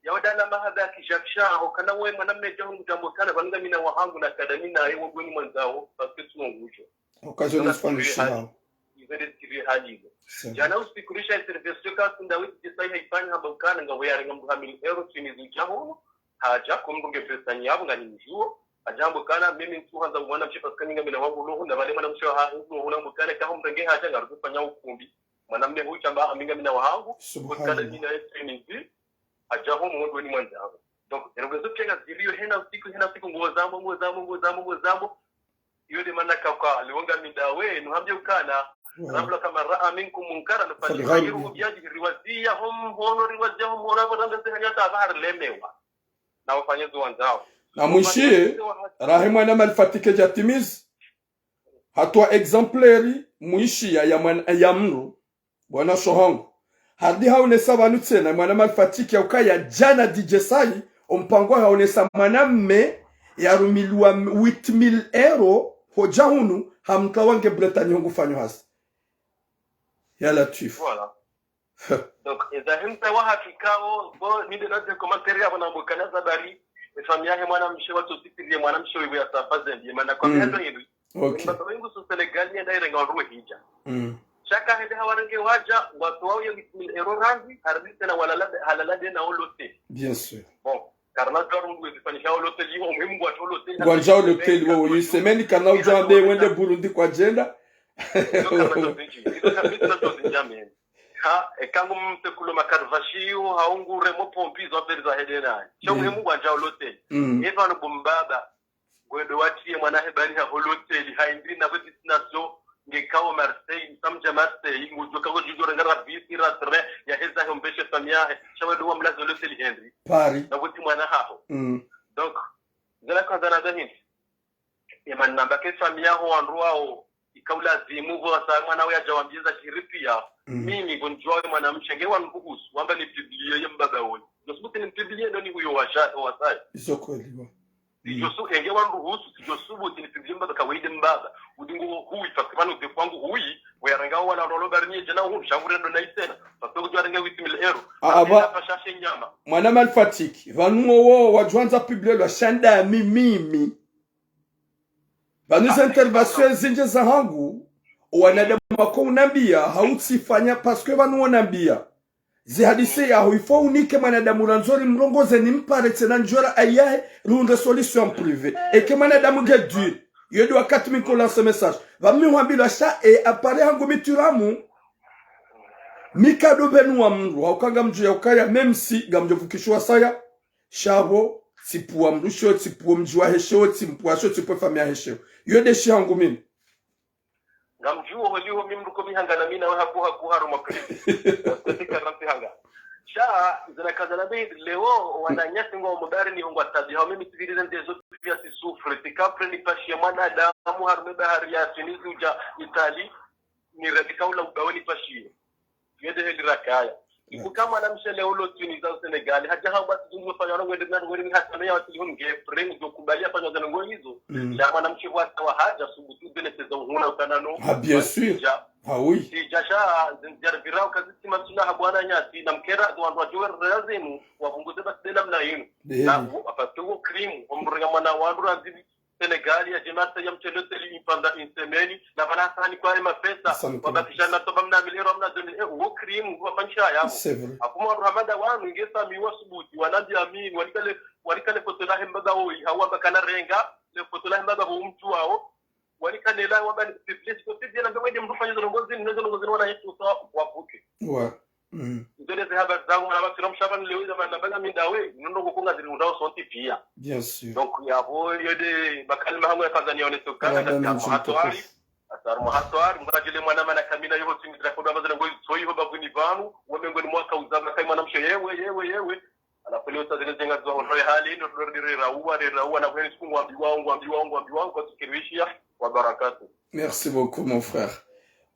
Yawo dala mahaba ya kidjakisha, hukana we mwanamme dja hunu djambo kana, pvanu ngamina wahangu na kada mina ye wongweni mwandzao, parce que tsi wongudjo. Occasion de se faire ici là. Izo nde tiri hali izo. Djana usiku risha intervention ka tsinda weti djesayi haifanya hamba ukana ngawe yarenga mdru ha mille euros Tunisie dja hunu, hadja ko mdru nge pesa nyapvo ngani mdjuwo, hadja hamba ukana mimi ntsu handza mwanamshe parce que mi ngamina wangu lo hunu, na pvale mwanamshe wa ha, lo hunu hamba ukana ka ho mdru nge hadja ngarudjo fanya ukumbi. Mwanamme hudja hamba, ami ngamina wahangu, subhanallah, kotsika na mina ye Tunisie, hadja ho mwondoni mwandzangu. Donc, ndrongo zo piya ngaziriyo, hena usiku, hena usiku, ngo zambo, ngo zambo, ngo zambo, ngo zambo. Iyo de mana kaka, leo ngami ndawe, nuhambiye ukana, mm, rambula kama raa minkum munkaran, falyughayyirhu biyadihi, riwaziya ho mhono, riwaziya ho mhono, apvo rambula se hanya ta bahar lemewa. Na wafanye zo wandzao. Na mwishiye, rahe mwanamme Al-Fatik kadja timizi. Hatowa exemplaire mwishiya ya mwana, ya mdru, bwana shohangu. Harudi haonesa pvanu tsena, mwanamme Al-Fatik ya ukaya djana D J Sai, ompango haonesa mwanamme yarumilwa huit mille euros, Hodja hunu, hamtwa wange Bretagne ho ngufanyo hazi. Ya Latwifu. Voilà. Donc, eza himta wa hakikao, bo, ninde na ze commentaire ya bona mbo kana zabari, e famille yahe mwanamshe watso sipiriye mwanamshe wewe ya safa zembi, mana kwa Mm. mendo hindri. Ok. Mbaba wengu su Senegal yenda irenga wandru wehidja. Mm. Shaka hende hawarenge wadja, watowa uye huit mille euros randi, haribise na walala, halala de na holotel. Bien sûr. Bon, karna dwaru ngu zifanyisha holotel, yiho muhimu ngwa holotel. Ngwandja holotel wo, une semaine, karna udjua mbe wende Burundi kwadjenda. Izo karna dwaru zinji, izo karna dwaru zinji amen. Ha, e kangu mtekulo makarvashi yo, ha ungu remo pompi zo affaire za hende naye. Sha Mm. muhimu ngwandja holotel. Mm. Eva no bo mbaba, ngwendo watiye mwana hebani ha holotel, ha indri na kwe destination, nge kao Marseille, samdja Marseille, ngudjo kao djudjo renga ra bus, ra train, ya heza he mbeshe famille yahe, sha wendo wa mlaza holotel hendri. Paris. Na kuti mwana haho. Mm. Donc, zela kwa zana za hindri. Emana namba ke famille yaho wandru wao, ika ulazimu vo wasa mwana uya dja wambiza shiripi ya. Mm. Mimi, ngonidjuwa we mwanamshe, nge wanruhusu, wamba ni publie ye mbaba woyi. Ndosubuti ni publie ndo ni huyo washa, wasaya. Izo kweli, bo. Mm. Sidjosu, enge wanruhusu, sidjosubuti ni publie mbaba, kawaida mbaba. Udingo huyi, parce que pvanu de kwangu huyi, weyaranga wana rolo bari ni djana hunu, shangu rendo na isena. Parce que kudjuwa renge huit mille euros. Ah, ah, Ena ba- pasha she nyama. Mwana malfatique, pvanu wo, wadjwandza publie lwa shanda mi, mimi. Pvanu ze intervention zinji za hangu, wanadamu wako unambia, hautsifanya parce que pvanu wonambia. Zihadise yaho, il faut unike mwanadamu randzori mrongoze ni mpare tsena ndjora ayahe, runde solution privée. Eke mwanadamu nge dur. Yo de wakati mi nko lance message. Pvami hwambilwa sha, e, apare hangu mituramu. Mikado pvenu wa mndru, hauka ngamdjo ya ukaya, même si ngamdjo vukishiwa saya, sha bo, tsipvuwa mndru sho, tsipvuwa mdji wahe sho, tsimpuwa sho, tsipvuwa famille yahe sho. Yo de shi hangu mimi. Ngamdjuwo holiho mi mndru ko mihanga na mi nawe haku haku harumwa prison. Kwete quarante hanga. Sha, zina kazana be leo, wananyasi ngwa mudari ni ngwa tabi. Hao mimi tsivirize ndezo pia si souffre. Tsika après ni pashiye mwanadamu harumwa bahari ya Tunisie udja Italie. Ni radika ula ubawe ni pashiye. Yende heli rakaya. Ikuka mwanamshe leo lo Tunisie au Senegal. Hadja hamba tsi zungu fanya wangu wende na ngoni ni hata meya watili hunu nge. Après ni kubali afanya zana ngoni hizo. Mm. Sha mwanamshe wasa wa hadja subutu bene seza uhuna ukana no. Ah, bien sûr. Sija, Ah oui. sija sha, zinjari virao kazi sima suna habwana nyasi, na mkera, ndo wandru wajuwe rera zenu, wavunguze basi dela mna inu. Ehe. Na u, apasi uwo crime, omrenga mwana wandru randzili, Senegal, ya dje Marseille ya mtshele hoteli, ipanda insemeni, na pvana hasani kwa ema pesa, Hasani kwa wabakisha na toba mna mille euros, mna deux mille, eh, uwo crime, uwo fanyisha yabo. C'est vrai. Akuma wandru hamada wanu, inge sami wa subuti, wanambi amini, walikale, walikale foto lahe mbaba woyi, hawa bakana renga, le foto lahe mbaba wo mtu wao, walikanela wabani publish ko sisi na mbe wende mndru fanya zilongozi, ne zilongozi wana yetu sa wavuke. Ouais. Mm. Nzole ze habari zangu, mwana bakira mshaba ni leo za mana bala mi ndawe, nondo ko konga zili undao sonti pia. Bien sûr. Donc, yabo, yo de, makalima hangu ya Tanzania, one sokana, Ramadan katika mzuri muhatwari, mtukufu. asar muhatwari, mrajile mwana mana kamina yo timi zira kodo ambazo ngo soyi ho baguni banu, wame ngoni mwaka uzama kai mwanamshe, yewe, yewe, yewe. Ala kweli utazile zenga zwa ono hali, ndo ndo rira uwa, rira uwa, na kweli siku ngwambi wao, ngwambi wao, ngwambi wao, kwa tukirishia, wa barakatu. Merci beaucoup, mon frère.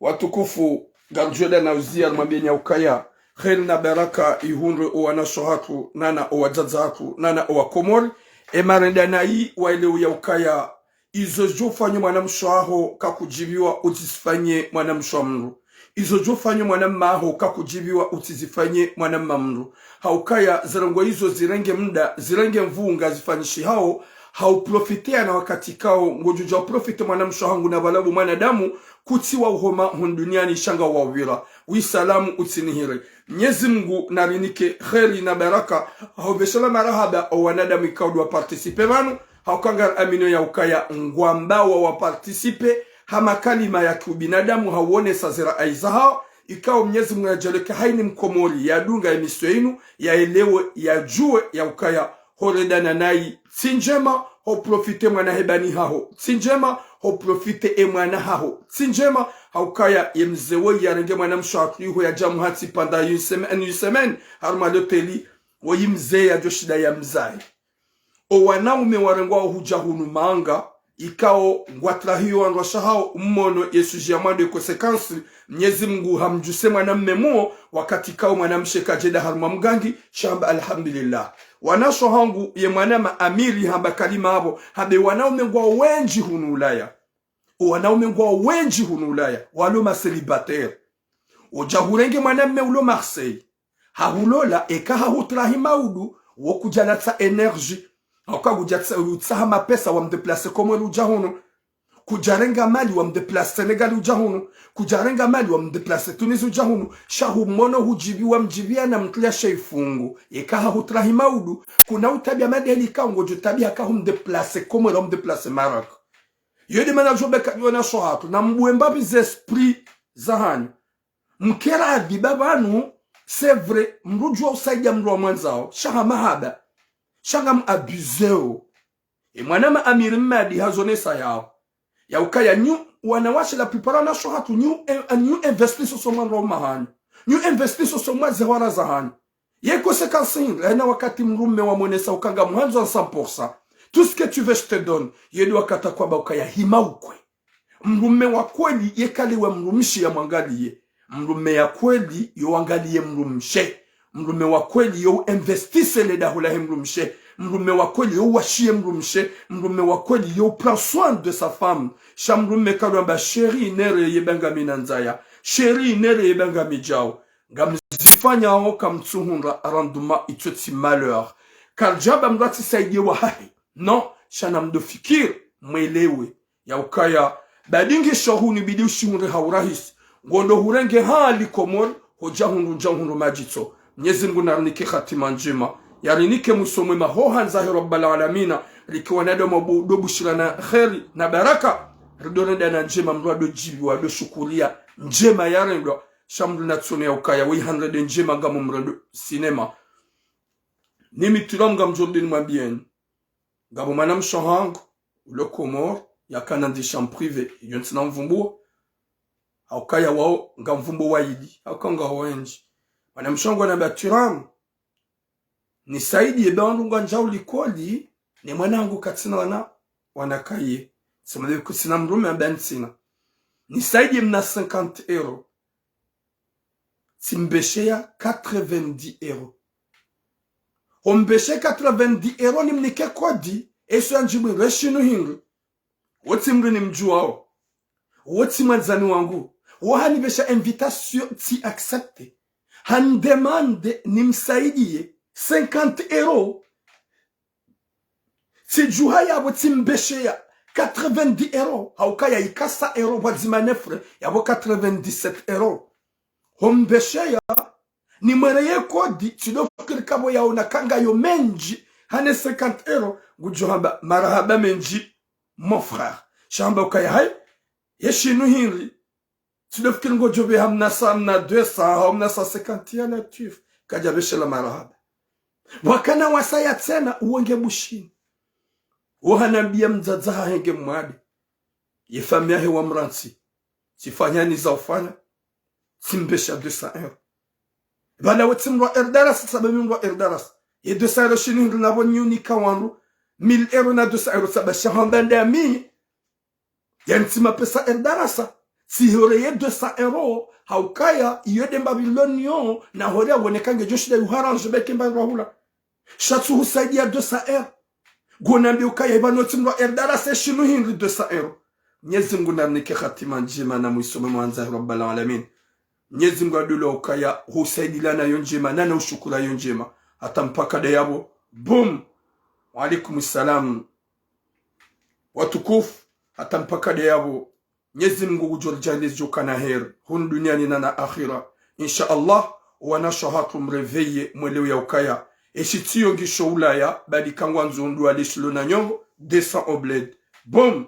Watukufu, ngamdjo enda na uziya, mwambieni ya ukaya, kheri na baraka ihundre owanashe hatru, nana owadzadze hatru, nana owakomori. Emarenda nayi waelewe ya ukaya, izo djofanya mwanamshe waho kakudjibiwa, utsizifanye mwanamshe wa mndru. Izo djofanya mwanamme waho kakudjibiwa, utsizifanye mwanamme wa mndru. Haukaya, zirongoo izo zirenge muda, zirenge mvunga zifanyishihao, hauprofitea na wakati kao, ngodjodja uprofite mwanamshe wahangu na pvalabu mwanadamu, kutsi wa uhoma hunu duniani sha nga wa uvira. Wisalamu utsinihire. Mnyezi Mngu narinike kheri na baraka, hauveshela marahaba owanadamu ikao ndo waparticipe pvanu, hauka ngari amino ya ukaya ngwamba wa waparticipe, ha makalima ya kiubinadamu hauonesa zira aiza hao, ikao Mnyezi Mngu yadjaleke haini mkomori yadunga emisio inu, yaelewe, yadjuwe ya ukaya, ho redana nayi tsi ndjema, ho profite mwana hebani haho tsi ndjema, ho profite emwana haho tsi ndjema, haukaya ye mze woyi yarenge mwanamshe hatru iho yadja muhatsi panda une semaine, une semaine, harumwa loteli, woyi mze yadjo shinda yamzaye. Owanaume warengwao hudja hunu manga, ikao ngwatrahiyo wandrwashe hao, mmono ye sujet ya mwando ye conséquence, Mnyezi Mngu hamdjuse mwanamme muo, wakati kao mwanamshe kadjenda harumwa mgangi, sha hamba alhamdulillah. Wanashe hangu ye mwanama Amiri hamba kalima apvo, hambe wanaume ngwao wendji hunu Ulaya. Wanaume ngwao wendji hunu Ulaya, walo ma célibataire. Udja hurenge mwanamme ulo Marseille. Hahulola, eka hahutrahi maudu, wo kudja latsa énergie. Hauka kudja tsa-, utsaha mapesa wamdéplacer Komori udja hunu. Kudja renga mali wamdéplacer Sénégal udja hunu. Kudja renga mali wamdéplacer Tunisie udja hunu. Sha humono hudjibiwa mdjibiya na mtria sheifungu. Eka hahutrahi maudu, kuna utabia madeli ka ngodjo tabia ka humdéplacer Komori wamdéplacer Maroc. Yo de mana djo beka yo na sho hatru, na mbuwe mbapvi ze esprit zahanyu. Mkera adhiba pvanu, c'est vrai, mdru djuwa usaidia mdru wa mwandzao, sha ha mahaba, sha ngam abuseo. E mwana ma Amiri Mmadi hazonesa yao. Ya ukaya nyu, wanawashe la plupart na sho hatru, nyu, eh, nyu investissez so mwana wa mahanyu. Nyu investissez so mwa zehwara zahanyu. Ye conséquence hindri, haina wakati mdrume wamonesa uka ngamhandzo à cent pour cent. Tout ce que tu veux, je te donne. Ye de wakati kwamba ukaya hima ukwe. Mdrume wa kweli ye kaliwa mdrumshe ya mwangaliye. Mdrume ya kweli yo wangaliye mdrumshe. Mdrume wa kweli yo investissez le daho lahe mdrumshe. Mdrume wa kweli yo washiye mdrumshe. Mdrume wa kweli yo prend soin de sa femme. Sha mdrume kalwamba chérie nere ye banga minandzaya. Chérie nere ye banga midjao. Ngamzifanyao kamtsuhundra rendement, itso tsi malheur. Kardjamba mdru atsisaidie wahahe. Non, sha na mdo fikiri, mwelewe. Ya ukaya, badingi sho hunu bidi ushihundre ha urahisi. Ngondo hurenge hali Komori, hodja hundru dja hundru madjitso. Mnyezi Mngu narinike hatima ndjema. Yarinike mwiso mwema ho handza he Rabbal Alamina. Rike wanadamu wa bu-, do bushira na kheri na baraka. Rido renda na ndjema mdru ado djibiwa, ado shukuria ndjema yarendwa. Sha mdru natsone ya ukaya, we handre de ndjema ngamo mrendo sinema. Ni mitulamu ngamdjo rudi nimwambieni. Ngapvo mwanamshe hangu, ulo Komori, yakana ndisha mprivé, iyo ntsina mvumbuo. Haukaya wao, ngamvumbuo waili, hauka ngaho wendji. Mwanamshe hangu anamba tiramu. Nisaidie be wandru ngwandjao likoli, ne mwana hangu katsina wana, wana kaye. Sema de kutsina mdrume amba ntsina. Nisaidie mna cinquante euros. Tsimbesheya quatre-vingt-dix euros. Hombeshe quatre-vingt-dix euros nimnike kodi, eso yandjimwire shinu hindri. Wo tsi mdru nimdjuwao. Wo tsi mwandzani wangu. Wo hanibesha invitation tsi accepte. Handemande nimsaidie cinquante euros. Tsidjuha yapvo tsimbesheya quatre-vingt-dix euros. Haukaya ika cent euros pvwadzima ne frais, yapvo quatre-vingt-dix-sept euros. Hombesheya, nimwereye kodi, tsido fikiri kapvo yaona ka ngayo mendji, hane cinquante euros, ngudjo hamba, marahaba mendji, mon frère. Sha hamba ukaya hayi, ye shinu hindri, tsido fikiri ngodjo be hamna sa, hamna deux cents, hamna cent cinquante ya Latwif, kadja beshelea marahaba. Wakana wasaya tsena, uwo nge Bushini. Wo hanambia mdzadze hahe nge Mwade. Ye famiyi yahe wa Mrantsi. Tsifanya niza ufanya. Tsimbesha deux cents euros. Pvala we tsi mdru wa Erdarasa, tsaba mi mdru wa Erdarasa. Ye deux cents euros shinu hindri napvo nyunika wandru mille euros na deux cents euros tsaba sha hamba ndami. Yani tsi mapesa Erdarasa. Tsihore ye deux cents euros. Haukaya, iyo de Babiloniyo, na hore awoneka ngedjo shinda yuharanje beke mba ndrwa hula. Sha tsuhusaidia deux cents euros. Ngonambia ukaya ipvanu tsi mdru wa Erdarasa shinu hindri deux cents euros. Mnyezi Mngu narinike hatima ndjema na mwiso mwema handza he Rabbal Alamin. Mnyezi Mngu adulwa ukaya husaidilana yo ndjema, nana ushukura yo ndjema. Hata mpaka de yapvo. Boom. Wa alaikum salam. Watukufu, hata mpaka de yapvo. Mnyezi Mngu ngudjo ridjaanliya zidjo kana heri, hunu duniani na na akhira. Insha Allah, wanashe hatru mréveillez, mwelewe ya ukaya. Eshi tsiyo ngisho Ulaya, badi kangwandzo ndru alishilo na nyongo, deux cents au bled. Boom!